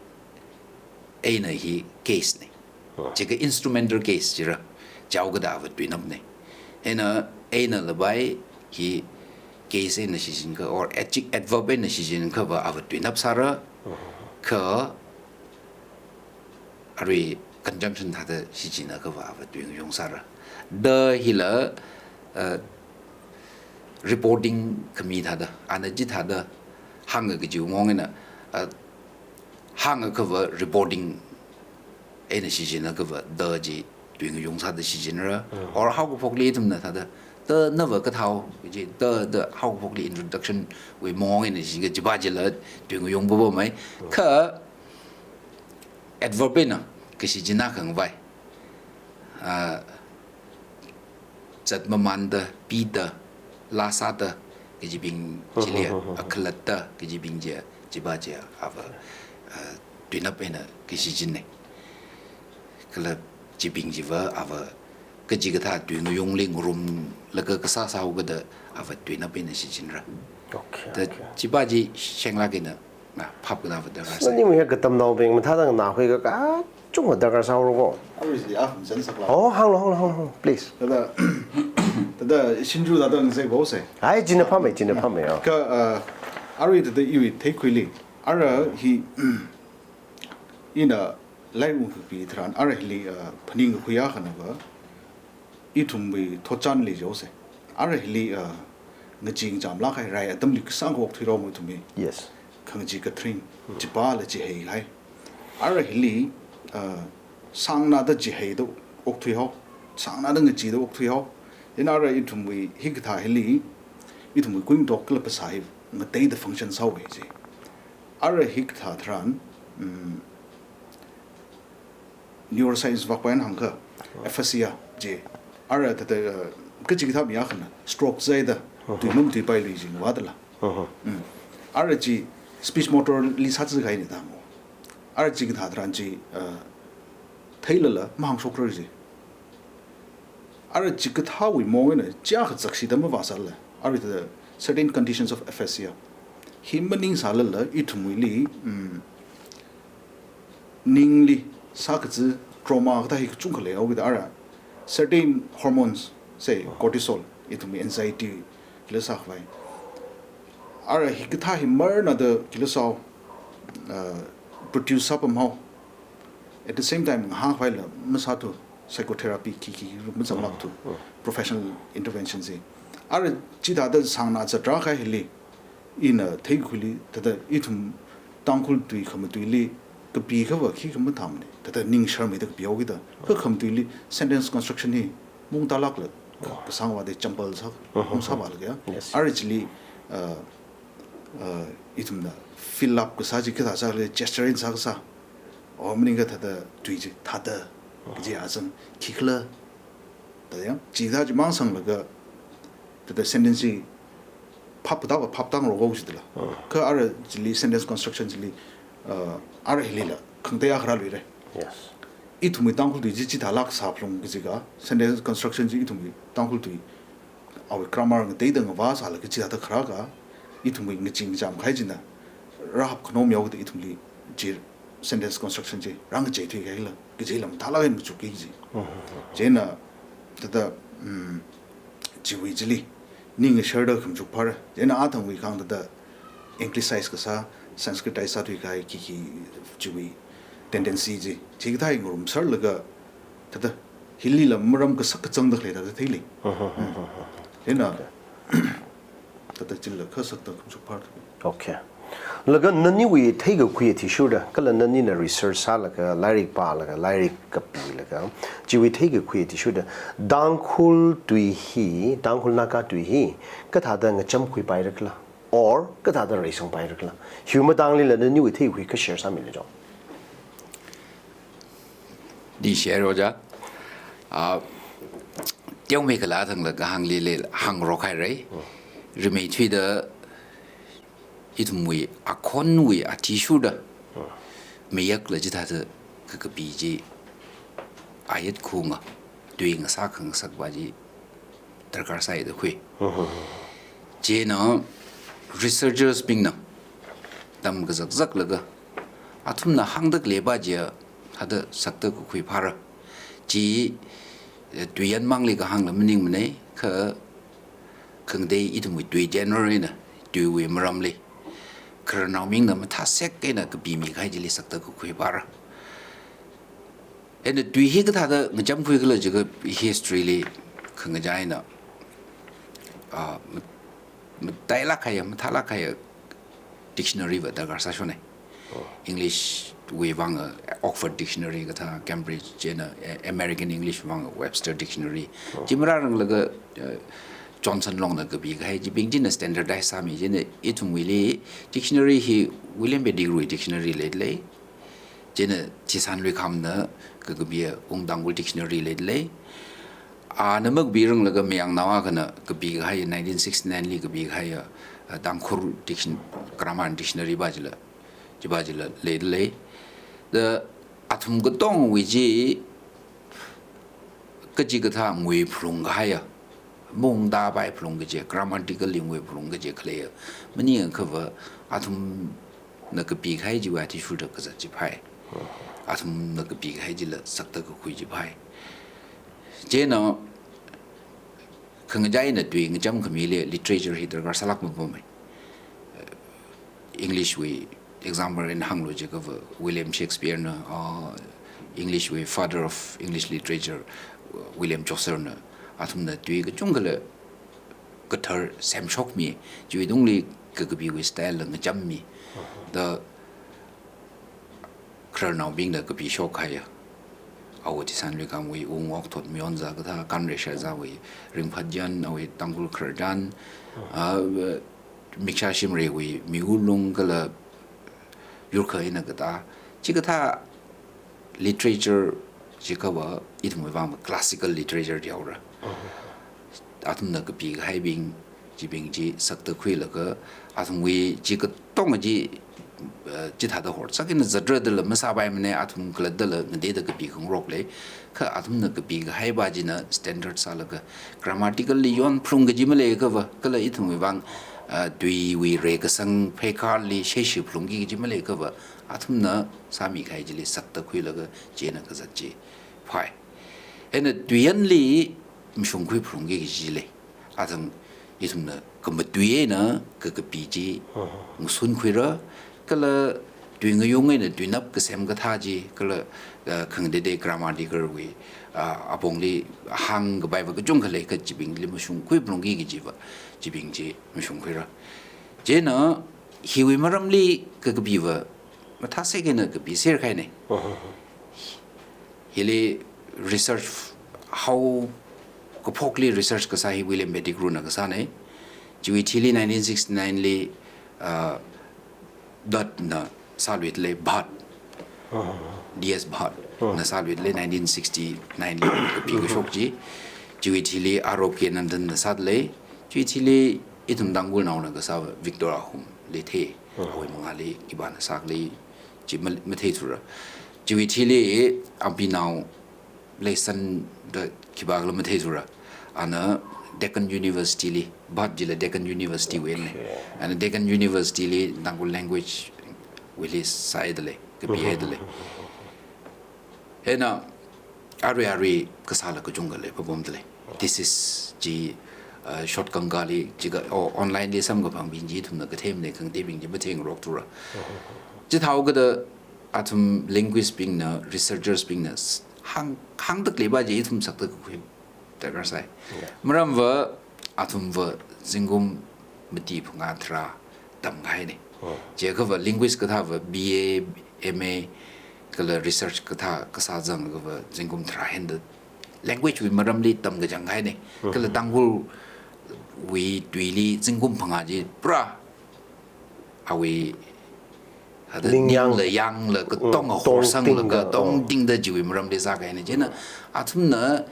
eina hi case nei. Chikha instrumental case chira, chaowa kathā ava tuinap nei. Eina, eina labai hi case eina shichinkha, or adjec-, adverb eina shichinkhava ava tuinap sāra, kha arui conjunction thāda shichinakhava ava tuingayung sāra. Da hila, uh, reporting khami thāda, ana chithāda hānga kaji mong eina, uh, hāngakhava reporting eina shichinakhava da chi tuingayung sāda shichinra. Or haokaphokli ithumna thāda, da nava kathāo, kaji da, da haokaphokli introduction wui mong eina shichinga chi va chila tuingayung pamhaomei. Kha adverb eina kashichinna khangavai. Ah, zatmamanda, pida, laa sāda, kajibing chili, akhalatta, kajibing chi, chi va chi ava, ah, tuinap eina kashichin nei. Kala chibing chi va ava kachikathā tuingayungli ngarumlaga kasā sāhaowa kathā ava tuinap eina shichinra. Okay, da okay. Chi va chi shenglāk eina, ah, phap kathā va darkar sāi. Nani muhe katamnaobing mathāda nganākhui ka, kachungkha darkar sāhaora ko. Arui chi aham zan sakla. Oh, hānglu, hānglu, hānglu, hānglu, please. Thāda, thāda shinru thāda ngasai bo se. Ai, china phāmei, china phāmei, oh. Kha, uh, arui thāda iwui theikhuili, ara hi, ina lairik kapi tharan, ara hili, uh, phaningkakhui akhanava, ithumwui thotchanli jose. Ara hili, uh, ngachee ngacham lāk kahai rai atamli kasāngkha okthuirao mo ithumwui. Yes. Khangachee kathring, chipāla chihei kahai. Ara hili, uh, sāngnāda chiheida okthuihao, sāngnāda ngacheeda okthuihao. Chieina ara ithumwui hikathā hili, ithumwui kuingatok kala phasā hi ngateida function sāhaowa ji. Ara hikathā tharan, mm, neuroscience vākpai eina hāngkha, aphasia ji. Ara thāda, uh, kachikathā mi akhana, stroke zaida, tui mamatuipailui jing vādala. Mm. Ara chi speech motorli sāzākahaina da mo. Ara chikathā tharan chi, uh, theilala mahāngshokra ji. Ara chikathāwui mong eina chi akha zakshida mavāsālala, ara thāda certain conditions of aphasia hi maningsālala, ithumwuili, mm, ningli sākazā trauma kathā hi kachungkha leihaowa da, ara certain hormones, say cortisol, ithumwui anxiety kila sākhavai. Ara hikathā hi marnada kila sāhao, uh, produce sāpamhao. At the same time, ngahākhavai la masāthu, psychotherapy khikhi mazanglākthu, professional intervention chi. Ara chithāda sāngnā zatrā kahai hili, ina theikhuili, thāda ithum Tangkhul tui khamatuili, kapikhava khikha mathāmana, thāda ningsharmeida kapihaowa kida, kha khamatuili sentence construction hi mungtālākla, kasāngva de jumble sā, mungsāvālaga ya. Yes. Ara chili, uh, uh, ithumna fill up kasā chi kathā sāla, gesture eina sākasā. O maningakha thāda tui chi, thāda, kaji azang, khikhala. Thāda ya, chithā chimang sanglaga, thāda sentence chi phap kathāva phaptāngarok haowa jidala. Kha ara chili sentence construction chili, uh, ara hilila, khangatei akha rāluira. Yes. Ithumwui Tangkhul tui chi chithālāk sāphalung kajikha, sentence construction chi ithumwui Tangkhul tui awui grammar ngateida ngavā sālaga chithāda kharā kha, ithumwui ngachee ngacham kahai china, rāhap khanom yaoda ithumli chi sentence construction chi rāngachei thuikahaila, kaji lam thalak eina machukki kaji. Chieina thāda, mm, chiwui chili ning ngasharda khamachuk phāra. Chieina athangwui khang thāda anglicize kasā, Sanskritise sāthuikahai khikhi chiwui tendency chi, chikathā hi ngarumserlaga thāda hili lam maram kasak kachangda khalei thāda theili. Chieina thāda chila kha sakda khamachuk phāra. Okay. Laga naniwui theikakhui athishurda, kala nanina research sālaga, lairik pālaga, lairik kapilaga, chiwui theikakhui athishurda, Tangkhul tui hi, Tangkhul Naga tui hi, kathāda ngachamkhuipaira khala, or kathāda reisangpaira khala, hiwui matanglila naniwui theikakhui kha share sāmilu jo. Di share ojā. Ah, teomeikha athangla kahānglila hāngrok haira. Rimeithuida ithumwui akhonwui athishurda mayakla chithāda kakapi chi ayat khunga, tui ngasā khangasakva chi darkar sāida khui. Chieina researchers bingna tamkazak zaklaga, athumna hāngda khaleiva chiya thāda sakda kakhui phāra. Chi, eh, tuiyan mangli kahāngla maningmana, kha khangatei ithumwui tui general eina, tuiwui maramli khararnaobingna mathāsek eina kapimi kahai chili sakda kakhui phāra. Eina tui hi kathāda ngachamkhui khala jiakha history li khangachā eina, ah, mat-, matailāk kahaiya, mathālāk kahaiya dictionary va darkar sāshona. English wui vanga Oxford Dictionary kathā, Cambridge, chieina, eh, American English vanga Webster Dictionary. Chi marāranglaga, eh, Johnson Longna kapi kahai chibing china standardize sāmi. Chieina ithumwuili dictionary hi William Pettigrew dictionary leidalei. Chieina Thisan Luikhamna kakapiya Ung Tangkhul Dictionary leidalei. Ana makapiranglaga mayarnao akhana kapi kahai nineteen sixty-nine li kapi kahai, ah, Tangkhul diction-, grammar dictionary va chila, chiva chila leidalei. Da athum katongwui chi kachikathā ngui phalung kahaiya, mungda pai phalung kaji, grammatically ngui phalung kaji khaleiya maningakhava, athumna kapi kahai chiwui athishurda kazat chi phai. Athumna kapi kahai chila sakda kakhui chi phai. Chieina khangachā eina tui ngachamkhamili literature hi darkar sālāk mapamma. English wui example eina hānglu jiakhava William Shakespeare na, ah, English wui father of English literature, William Chaucer na, athumna tui kachungkhala kathar semshokmi, chiwui tungli kakapiwui style la ngachammi. Da khararnaobingna kapishok kahaiya, awo Thisan Luikhamwui Ungwok Thotmiyonza kathā, Kanrei Shazawui Ringphatyan, awui Tangkhul khararchan, ah, Mikshashimreiwui Miwulung kala Yurkha eina katā, chikathā literature jiakhava ithumwui vang classical literature jihaora. Athumna kapi kahaibing, chibing chi sakda khuilaga, athumwui chi katonga chi, eh, chithāda horsak eina zatra dala masāpaimana, athum khalattala ngateida kapi khangarok lei. Kha athumna kapi kahaiva china standard sālaga, grammatically yon phalung kaji maleiakhava, kala ithumwui vang, ah, tuiwui reikasang pheikarli sheishi phalungki kaji maleiakhava, athumna sāmi kahai chili sakda khuilaga chieina kazat chi phai. Eina tuiyanli mashungkhui phalungki kaji lei. Athang ithumna kamatui eina kakapi chi ngasun khuira, kala tui ngayung eina tuinap kasem kathā chi, kala, ah, khangatei grammatical wui, ah, apongli hāngkapaiva kachungkha lei, kha chibingli mashungkhui phalungki kajiva, chibing chi mashungkhuira. Chieina hiwui maramli kakapiva mathāsek eina kapiser kahaina. Hili research, haokaphokli research kasā hi William Pettigrew na kasāna. Chiwui thili nineteen sixty-nine li, ah, Dodd na sāluidalei, Budd. D S Budd na sāluidalei nineteen sixty-nine li kapi kashok chi. Chiwui thili Arop K Nandan na sādalei. Chiwui thili ithum Tangkhulnaona kasā Victor Ahum lei thei. Awui mangāli khipāna sākhalei chi ma-, matheithura. Chiwui thili Abhinandan Leisan da khipākhala matheithura. Ana Deccan University li, Bhatt jila Deccan University wui einei. Okay. And Deccan University li Tangkhul language wuili sāhaidalei, kapihaidalei. Hina, arui arui kasāla kachungkha leipapamdalei. Thesis chi, uh, short kangkali, chika, oh, online li samkaphangbing chi ithumna kathemnei khangatebing chi matheingarokthura. Chithāhaokida athum linguist bingna, researchers bingna, s-, hāng, hāngda khaleiva chi ithum sakda kakhui darkar sai. Yeah. Maramva, athumva zingkum mati phangā tharā tamkahainei. Hmm. Chiakhava linguist kathāva B A, M A, kala research kathā kasā zangakhava zingkum tharā henda language wui maramli tamkachang kahainei. Hmm. Kala Tangkhul wui tuili zingkum phangā chi pura awui, hada Ningyāng. Ningla yāngla, katong Mm, ahor tong sanglaga, tingda, tong oh. Tingda chiwui maramli sākahainei. Chieina, athumna,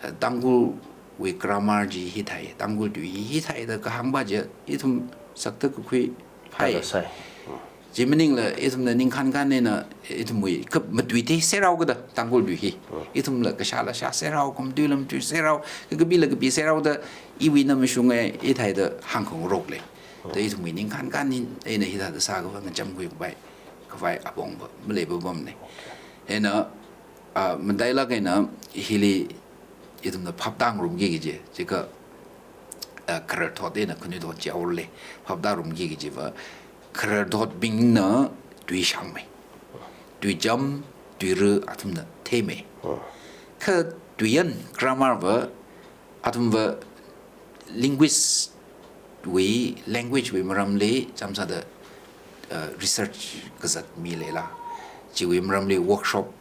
eh, Tangkhul wui grammar chi hithāi, Tangkhul tui hi hithāi da kahāngva chi, ithum sakda kakhui phai. Hada sai. Chi maningla, ithumna ningkhan khan eina, ithumwui, kha matui theisera haokida, Tangkhul tui hi. Mm. Ithumla kashāla shāsera hao, khamatuila matuisera hao, kakapila kapisera hao da, iwui eina mashunga, hithāi da hāngkhangarok lei. Da ithumwui ningkhan khan eina hithāda sākhava ngacham khuikhavai, khavai apongva maleipapamnei. Hina, ah, matailāk eina hili ithumna phaptāngarumki kaji, chikha, ah, khararthot eina khanuithot chi haolei, phaptāngarumki kajiva, khararthotbingna tui shāngmei. Tuicham, tuira athumna theimei. Kha tuiyan, grammar va, athumva linguist wui, language wui maramli chamsāda, uh, research kazat mi leila, chiwui maramli workshop,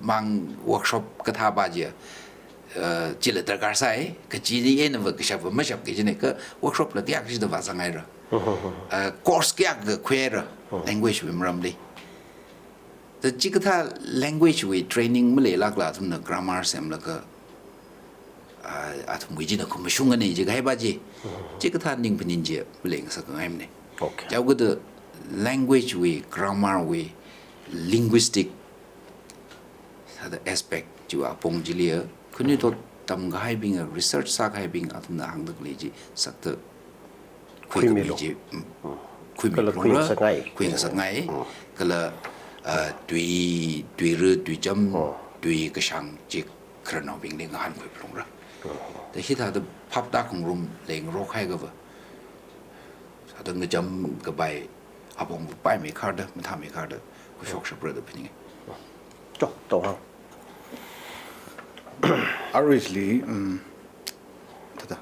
mang workshop kathāva chi, uh, chila darkar sai, kachi einava kashapva mashapki kajinei, kha workshop la kayākha shida vāzanghaira. Uh, course kayākha khuihaira, language wui maramli. Da chikathā language wui training maleilākla athumna grammar semlaga, ah, athumwui china khamashunganei chi kahaiva chi. Chikathā ningphaning chi maleingasak ngaimanei. Okay. Chihaokida language wui, grammar wui, linguistic sāda aspect chiwui apong chili ya, khanuithot tamkahaibing, research sākahaibing athumna hāngda khalei chi sakda khuikapi Khuimilung. Chi, mm, khuimi Kala lung ra, khuingasakngai. Khuingasakngai. Mm. Kala, ah, tui, tuira, tuicham, Mm. tui kashāng chi khararnaobingli ngahānkhui phalungra. Mm. Da hithāda phaptākhangarum leingarok haiakhava, sāda ngacham kapai apong paimei kharda, mathāmei kharda, khuishok shapra da phaninga. Chok, tong hang. Aruili, um, thāda.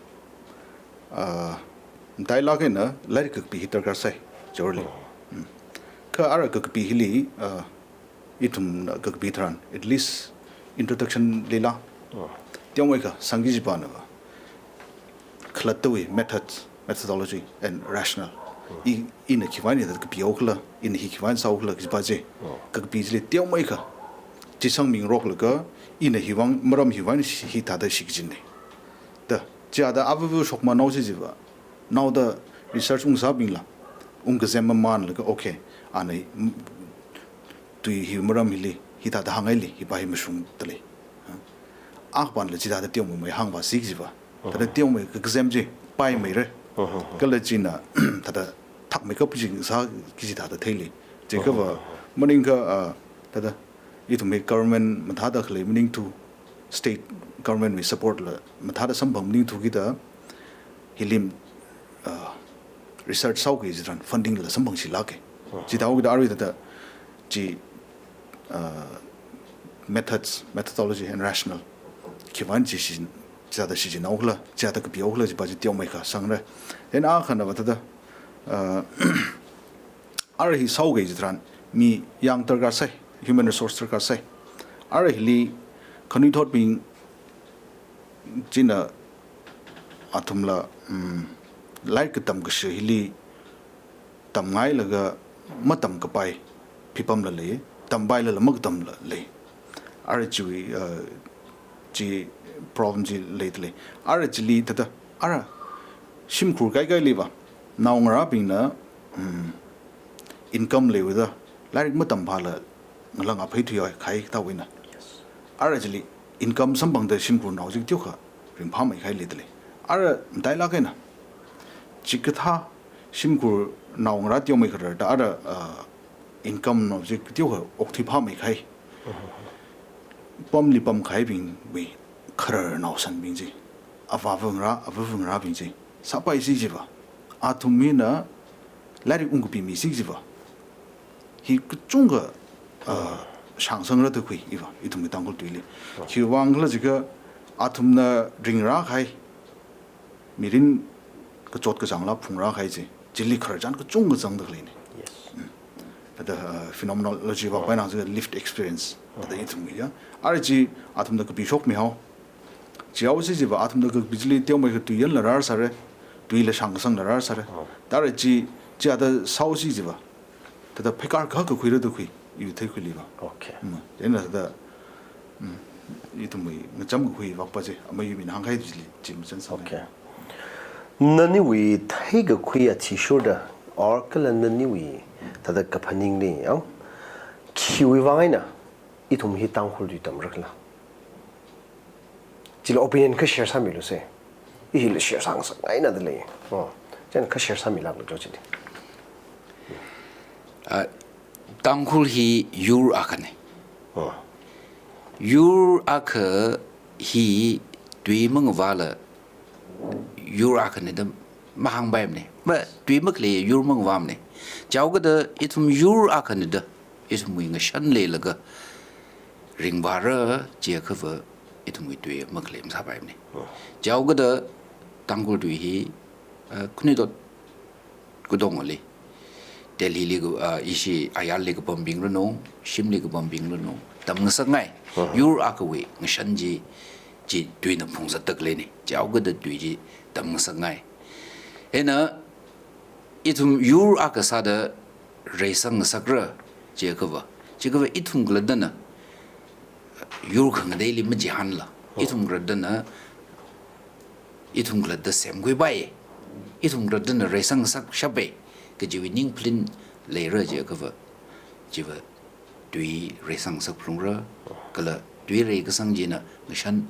Ah, matailāk eina lairik kakapi hi darkar sai, chorli. Mm. Kha ara kakapi hili, ah, ithum kakapi tharan, at least introduction lila. Mm. Teomeikha sangki jipanava khalattawui method, methodology and rational. Mm. I, ina khiwui eina thāda kapihaokhala, ina hi khiwui eina sāhaokhala kajiva chi. Mm. Kakapi chili teomeikha chi sangmingaroklaga, ina hiwui eina, maram hiwui eina shi, hithāda shikachinei. Da, chithāda avāva shokmanao chi jiva, naoda research ungsābingla, ungkazem mamanlaga, okay, ana, mm, tui hi maram hili, hithāda hāngngaili, hiva hi mashungdalei. Ha? Akhapanla chithāda teomeimei hāngvāsi kajiva. Thāda teomei kakazem chi, paimeira. Kala china, thāda thakmeikap chi sāki kaji thāda theilei. Chiakhava, maningakha, ah, thāda, ithumwui government mathāda khalei maningthu, state government wui support la mathāda samphang maningthukida, hili, ah, research sāhaoki kaji tharan funding la samphangshilāka. Chithāhaokida arui thāda chi, ah, methods, methodology and rational khiwui eina chi shi, chithāda shichinhaokhala, chithāda kapihaokhala, chiva chi teomeikha sangra. Then akhanava thāda, ah, ara hi sāhaoki kaji tharan, mi yāng darkar sai, human resource darkar sai. Ara hili khanuithotbing china athumla, mm, lairik katam kashi hili tamngailaga matamkapai phipamla lei, tampailala makatamla lei. Ara chiwui, uh, chi problem chi leidalei. Ara chili thāda, ara shimkhur kaikailiva, naongarābingna, mm, income leihaoda, lairik matamphāla ngalāng aphei thuihaokhai thāwuina. Yes. Ara chili income samphangda shimkhurnao chi teokha ringphāmeikahai leidalei. Ara matailāk eina, chikathā shimkhur naongarā teomeikhararda ara, ah, income no chi teokha okthui phāmeikahai. Pamli pamkahaibingwui khararnao sangbing chi, avāvangarā, avāvangarābing chi sāpaisi chiva, athum hina lairik ungkapimisi chiva, hi kachungkha, ah, shāngsangra da khui iva, ithumwui Tangkhul tuili. Khiwuivang khala jiakha athumna ringrākahai, mirin kachot kachānglā phungrākahai chi, chili khararchan kachungkha zangda khaleina. Yes. Thāda, uh, phenomenology vak paina jiakha lived experience. Thāda ithumwui ya. Ara chi athumna kapishokmihao. Chihaosi chiva athumna kapi chili teomeikha tui yanla rārsāra, tuila shāngsangla rārsāra. Thāda chi, chi thāda sāhaosi chiva, thāda pheikar kakakhuira da khui, iwui theikhuiliva. Okay. Mm. Chieina thāda, mm, ithumwui ngacham kakhui vakpa chi, amayumin hāngkahai chili, chi machānsang. Okay. Naniwui theikakhui athishurda, or kala naniwui thāda kaphaningli, ya, khiwuivang eina ithum hi Tangkhul tui tamrakhala? Chili opinion kha share sāmilusa. Ila share sāngasakngaina da lei. Oh. Chieina kha share sāmilāklu jo chili. Ah, Tangkhul hi yur akhana. Oh. Yur akha hi tui mangavāla yur akhana da mahāngpaimana. Ma, tui makhalei yur mangavāmana. Chihaokida ithum yur akhana da ithumwui ngashan leilaga ringvāra chiakhava ithumwui tui makhalei masāpaimana. Oh. Chihaokida Tangkhul tui hi, uh, khanuithot katongali, Delhili ka, uh, ishi ayarli kapambing ranu, shimli kapambing ranu, tamngasakngai. Uh-huh. Yur akhawui ngashan chi, chi tuina phungzatda khaleina. Chihaokida tui chi tamngasakngai. Hina, ithum yur akha sāda reisang ngasakra chiakhava, chiakhava ithum khalattana yur khangateili machihānla, ithum khalattana, ithum khalatta semkhuipai, ithum khalattana reisang ngasakshapa kajiwui ningphalin leira chiakhava, chiva tui reisang ngasak phalungra, kala tui reikasang china ngashan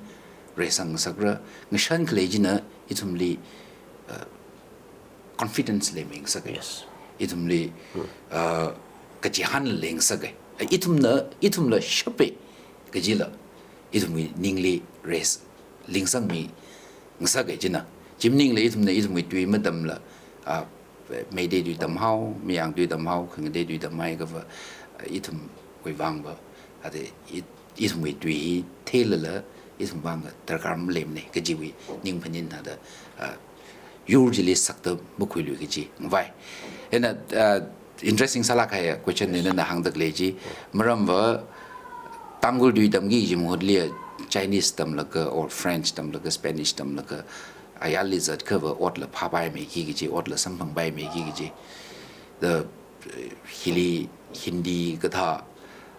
reisang ngasakra, ngashan khalei china ithumli, uh, confidence leimi ngasaka. Yes. Ithumli, uh, kachihān leingasaka. Ithumna, ithumla shapa kajila ithumwui ningli reisang, lingsangmi ngasaka china. Chi maningla ithumna ithumwui tui matamla, ah, Meitei tui tamhao, Mayang tui tamhao, khangatei tui tamhaiakhava, ah, ithumwui vangva, ade, it-, ithumwui tui hi theilala, ithum vangva darkar maleimana kajiwui ningphanin thāda, ah, yur chili sakta makhuilui kaji ngavai. Hina, ah, interesting sālāk kahai question na nana hāngda khalei chi, maramva Tangkhul tui tamki kaji mahutli Chinese tamlaga or French tamlaga Spanish tamlaga ayarli zatkhava otla phāpaimeiki kaji, otla samphangpaimeiki kaji. The, uh, hili Hindi kathā,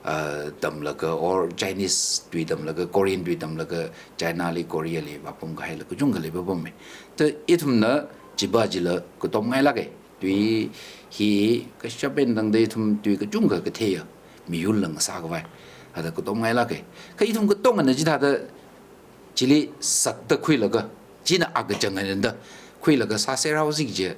uh, tamlaga or Chinese tui tamlaga, Korean tui tamlaga, China li, Korea li vāpam kahaila kachungkha leipapamme. Thāda ithumna chiva chila katomngailāka. Tui hi kashap eina tangda ithum tui kachungkha katheiya miyurla ngasā khavai. Thāda katomngailāka. Kha ithum katongana chithāda chili sakta khuilaga, china akachangana da khuilaga sāserhaosi kaji,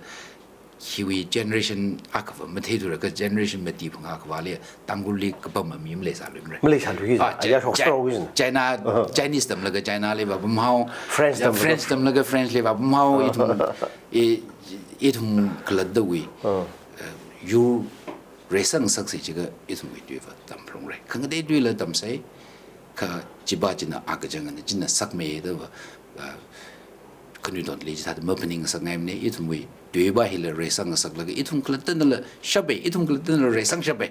hiwui generation akhava matheithura, kha generation mati phangā akhavali Tangkhulli kapam mi maleisāluimara. Maleisāluiki, ah, ayā Chi-, shokserhaoki jina. China, uh-huh, Chinese tamlaga China li vāpamhao. French tamlaga French tamlaga French li vāpamhao. Uh-huh. Ithum, i, ithum khalattawui, uh, uh, yur reisang ngasaksi jiakha ithumwui tuiva tamphalungra. Khangatei tuila tamsa, kha chiva china akachangana china sakmida va, uh, khanuithotli chithāda maphaning ngasakngaimana, ithumwui tuiva hila reisang ngasaklaga, ithum khalattanala shapa, ithum khalattanala reisang shapa.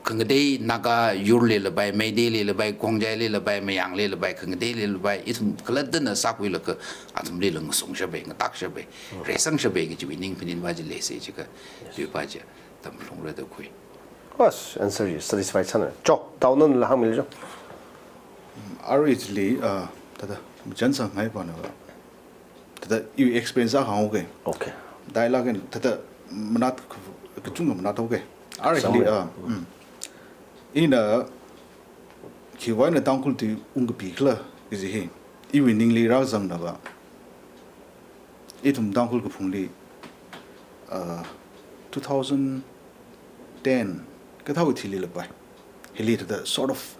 Khangatei Naga yurli leilapai, Meitei li leilapai, Khongjai li leilapai, Mayang li leilapai, khangatei li leilapai, ithum khalattana sākhuilaga, athumlila ngasung shapa, ngatak shapa, reisang shapa kajiwui ningphaninva chi leisa jiakha, yes, tuiva chi tamphalungra da khui. Bas, answer chi satisfied sāna. Chok, tao nanala hāngmilu jo. Arui chili, ah, thāda, machānsangngaiva nava, thāda, iwui experience akha hānga. Okay. Dialogue and thāda, manat ka-, kachungkha manat haoga. Arui chili, ah, mm. Ina, khiwuivang eina Tangkhul tui ungkapikhala kaji hi, iwui ningli rāzangnava, ithum Tangkhul kaphungli, uh, two thousand ten kathāwui thilila pai. Hili thāda sort of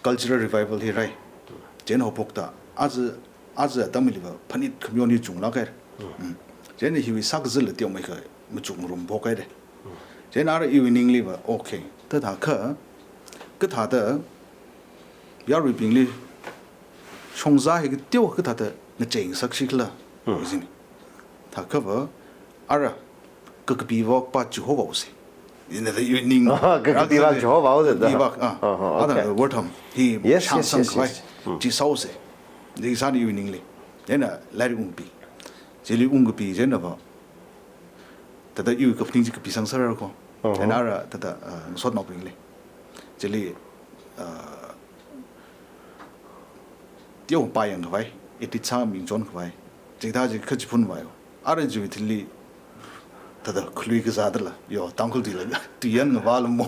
cultural revival hi rai. Chieina haophokta, aja, aja atamliva phanit khamayon hi chunglāk haira. Mm. Chieina hiwui sākazāla teomeikha machukngarumphok haira. Chieina ara iwui ningliva, okay, thāda kha, kathāda yaruibingli shongza hi kateo kathāda ngacheingasakshi khala, Hmm. Zini. Thākhava, ara, kakapiva pa chihovāhaosa. Ina thāda iwui ning. Kakapiva chihovāhaosa da. Kakapiva, ah. Aha, Ada okay. Word ham. Hi Yes, yes, yes, shāngsangkhavai. Yes. Hmm. Chi sāhaosa. Chi sāna iwui ningli. Chieina lairik ungpi. Chili ungkapi chieina va. Thāda iwui kaphaning chi kapisang sāra ko. Aha. Chieina ara thāda, ah, ngasotnaobingli. Chili, ah, teopā yangkhavai, edit sā ming chonkhavai, chithā chi kachiphun vai. Ara chiwui thili, thāda khalui kazā dala, yo, Tangkhul tuila, tuiyan ngavāla mo.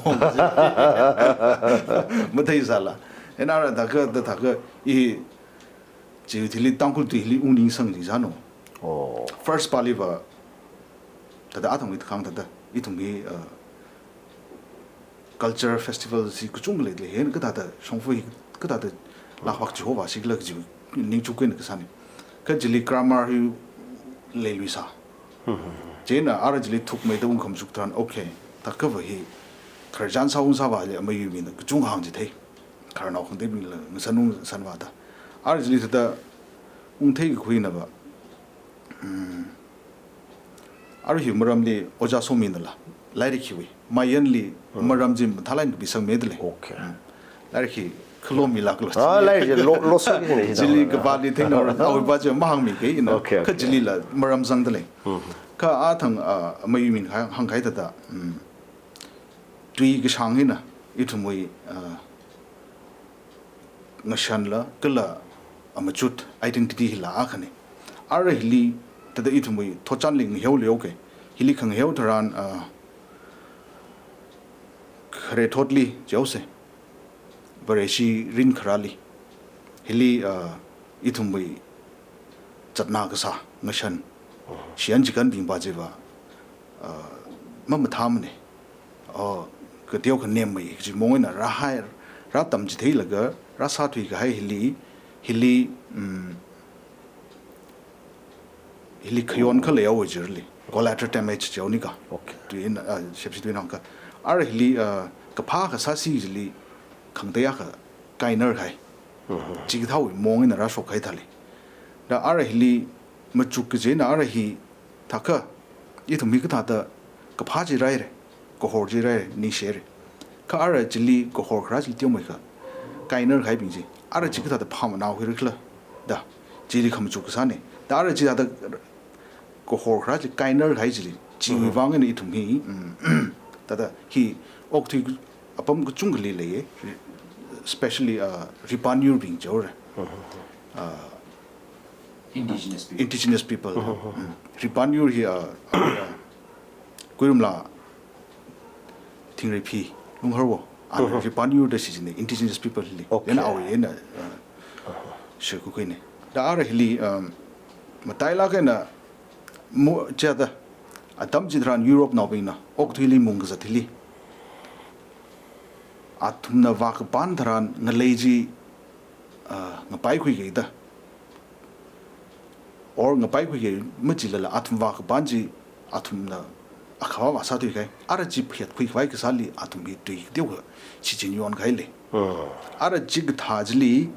Matheisāla. Chieina ara thākha, thāda thākha, i, chiwui thili Tangkhul tui hili ungningsang chi sāna. Oh. First pāliva, thāda athang mi takhang thāda, ithum hi, uh, culture festival chi kachungkha leilei, hina kathāda shongfa hi kathāda lākvak chihovāshi khala kaji ningchuk eina kasāna. Kha chili grammar hi leiluisa. Chieina ara chili thukmeida ungkhamachuk tharan, okay, thākhava hi khararchan sā ungsāvāli amayuimina kachungkha hāngchithei. Khararnao khangateibingla ngasan ungsanvāda. Ara chili thāda ungthei kakhuinava. Hmm. Ara hi maramli Ojā Sominala, lairik hiwui mayanli Hmm. maram chi mathālāk eina kapisangmidalei. Okay. Hmm. Lairik hi khalomilāklo. Ah, lairik hi lo, lo sāki ne hi Chili da. Kapāli theinao ra, awui pa chi mahāngmikei ina. Okay, Kha okay. Chilila maram zangdalei. Hmm. Kha athang, ah, mayuimin hāng, hāngkahai thāda. Hmm. Tui kashāng hina, ithumwui, ah, ngashanla, kala amachut identity hila akhana. Ara hili, thāda ithumwui thotchanli ngaheoli okay. Hili khangaheo tharan, ah, khare thotli, jihaosa. Vareshi rinkharali. Hili, ah, ithumwui zatna kasā, ngashan. Shiyan chikanbing pa chiva, ah, mamathāmana. Oh, kateo khanemmei, kaji mong eina rāhai, rātamchitheilaga, rāsāthuikahai hili, hili, mm, hili khayon khaleihaowa jirli. Collateral damage jihaonika. Okay. Tuina, ah, shepshi tuina hāngkha. Ara hili, ah, kaphā kasāsi chili khangatei akha kainarkahai. Mhm. Chikathāwui mong eina rāshokkahai thālei. Da ara hili machuk kaji eina ara hi thākha, ithum hi kathāda kaphā chi rāhaira, kahor chi rāhaira, ningshihaira. Kha ara chili kahor kharā chili teomeikha kainarkahaibing chi. Ara chi kathāda phāmanaohaira khala. Da, chili khamachuk kasāna. Da ara chithāda kahor kharā chi kainarkahai chili. Chiwui Mhm. vang eina ithum hi, mm, thāda hi okathui apam kachungkhali leiya. Especially, uh, Ripanur bing jihaora. Mhm. Uh, Indigenous people. Indigenous people. Mhm. Mm. Ripanur hi, uh, uh, Kuirumla Thingreiphi Lungharwo. Ana Mhm. Ripanur da shichinna indigenous people hili. Okay. Ina awui ina, uh, shirkukhuina. Da ara hili, um, matailāk eina mo chada atam chitharan Europe naobingna okathuili mung kazat hili. Athumna vākapan tharan ngalei chi, ah, ngapaikhuikida. Or ngapaikhuiki machilala athum vākapan chi athumna akhavā vāsāthuikahai. Ara chi phetkhuikhavai kasāli athum hi tui teokha shichin yonkahailei. Hmm. Ara chikathā chili,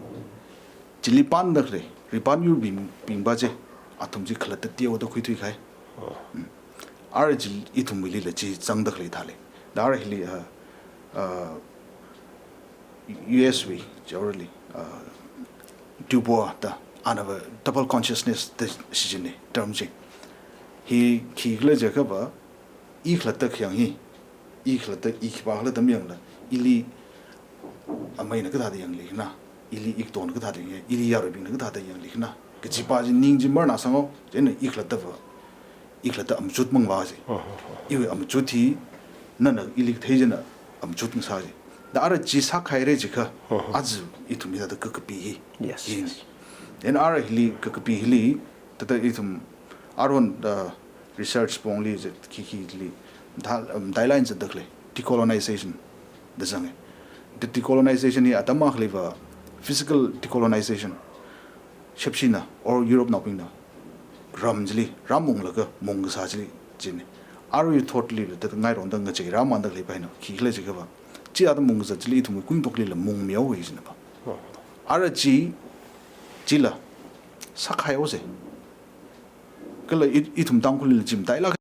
chili panda khalei, Ripanur bing, bing pa chi, athum chi khalatta teoda khuithuikahai. Hmm. Mm. Ara chi ithumwuilila chi zangda khalei thālei. Da ara hili, ah, ah, U S wui, generally, uh, Dubois da, anava double consciousness da shichinna term chi. Hi khikhala jiakhava, i khalatta khayang hi, i khalatta i khipākhala da mayangla, ili ameina kathāda yangli khana, ili ikatonna kathāda yangli, ili yaruibingna kathāda yangli khana. Kaji pa chi ning chi marna sangao, chieina i khalattava, i khalatta amachut mangva chi. Iwui amachut hi, nana ili kathei china amachut ngasā chi. Da ara chi sākhaira jiakha, aja ithum hithāda kakapi hi. Yes, hi yes. Then ara hili, kakapi hili, thāda ithum aruihon, uh, research pongli zat khikhi li, da, um, dailain zatdakhalei, decolonization da zanga. The decolonization hi atam akhaleiva physical decolonization. Shepshina or Europe naobingna ram chili, ram unglaga mung kasā chili, china. Arui thotli la, thāda ngairongda ngachei rāmandakhalei paina, khikhala jiakhava, chi atam mung kasā chili ithum kuintoklila mungmihaowa jinapa. Ara chi, chila sakhaihaosa. Kala i, ithum Tangkhulli la chi matailāk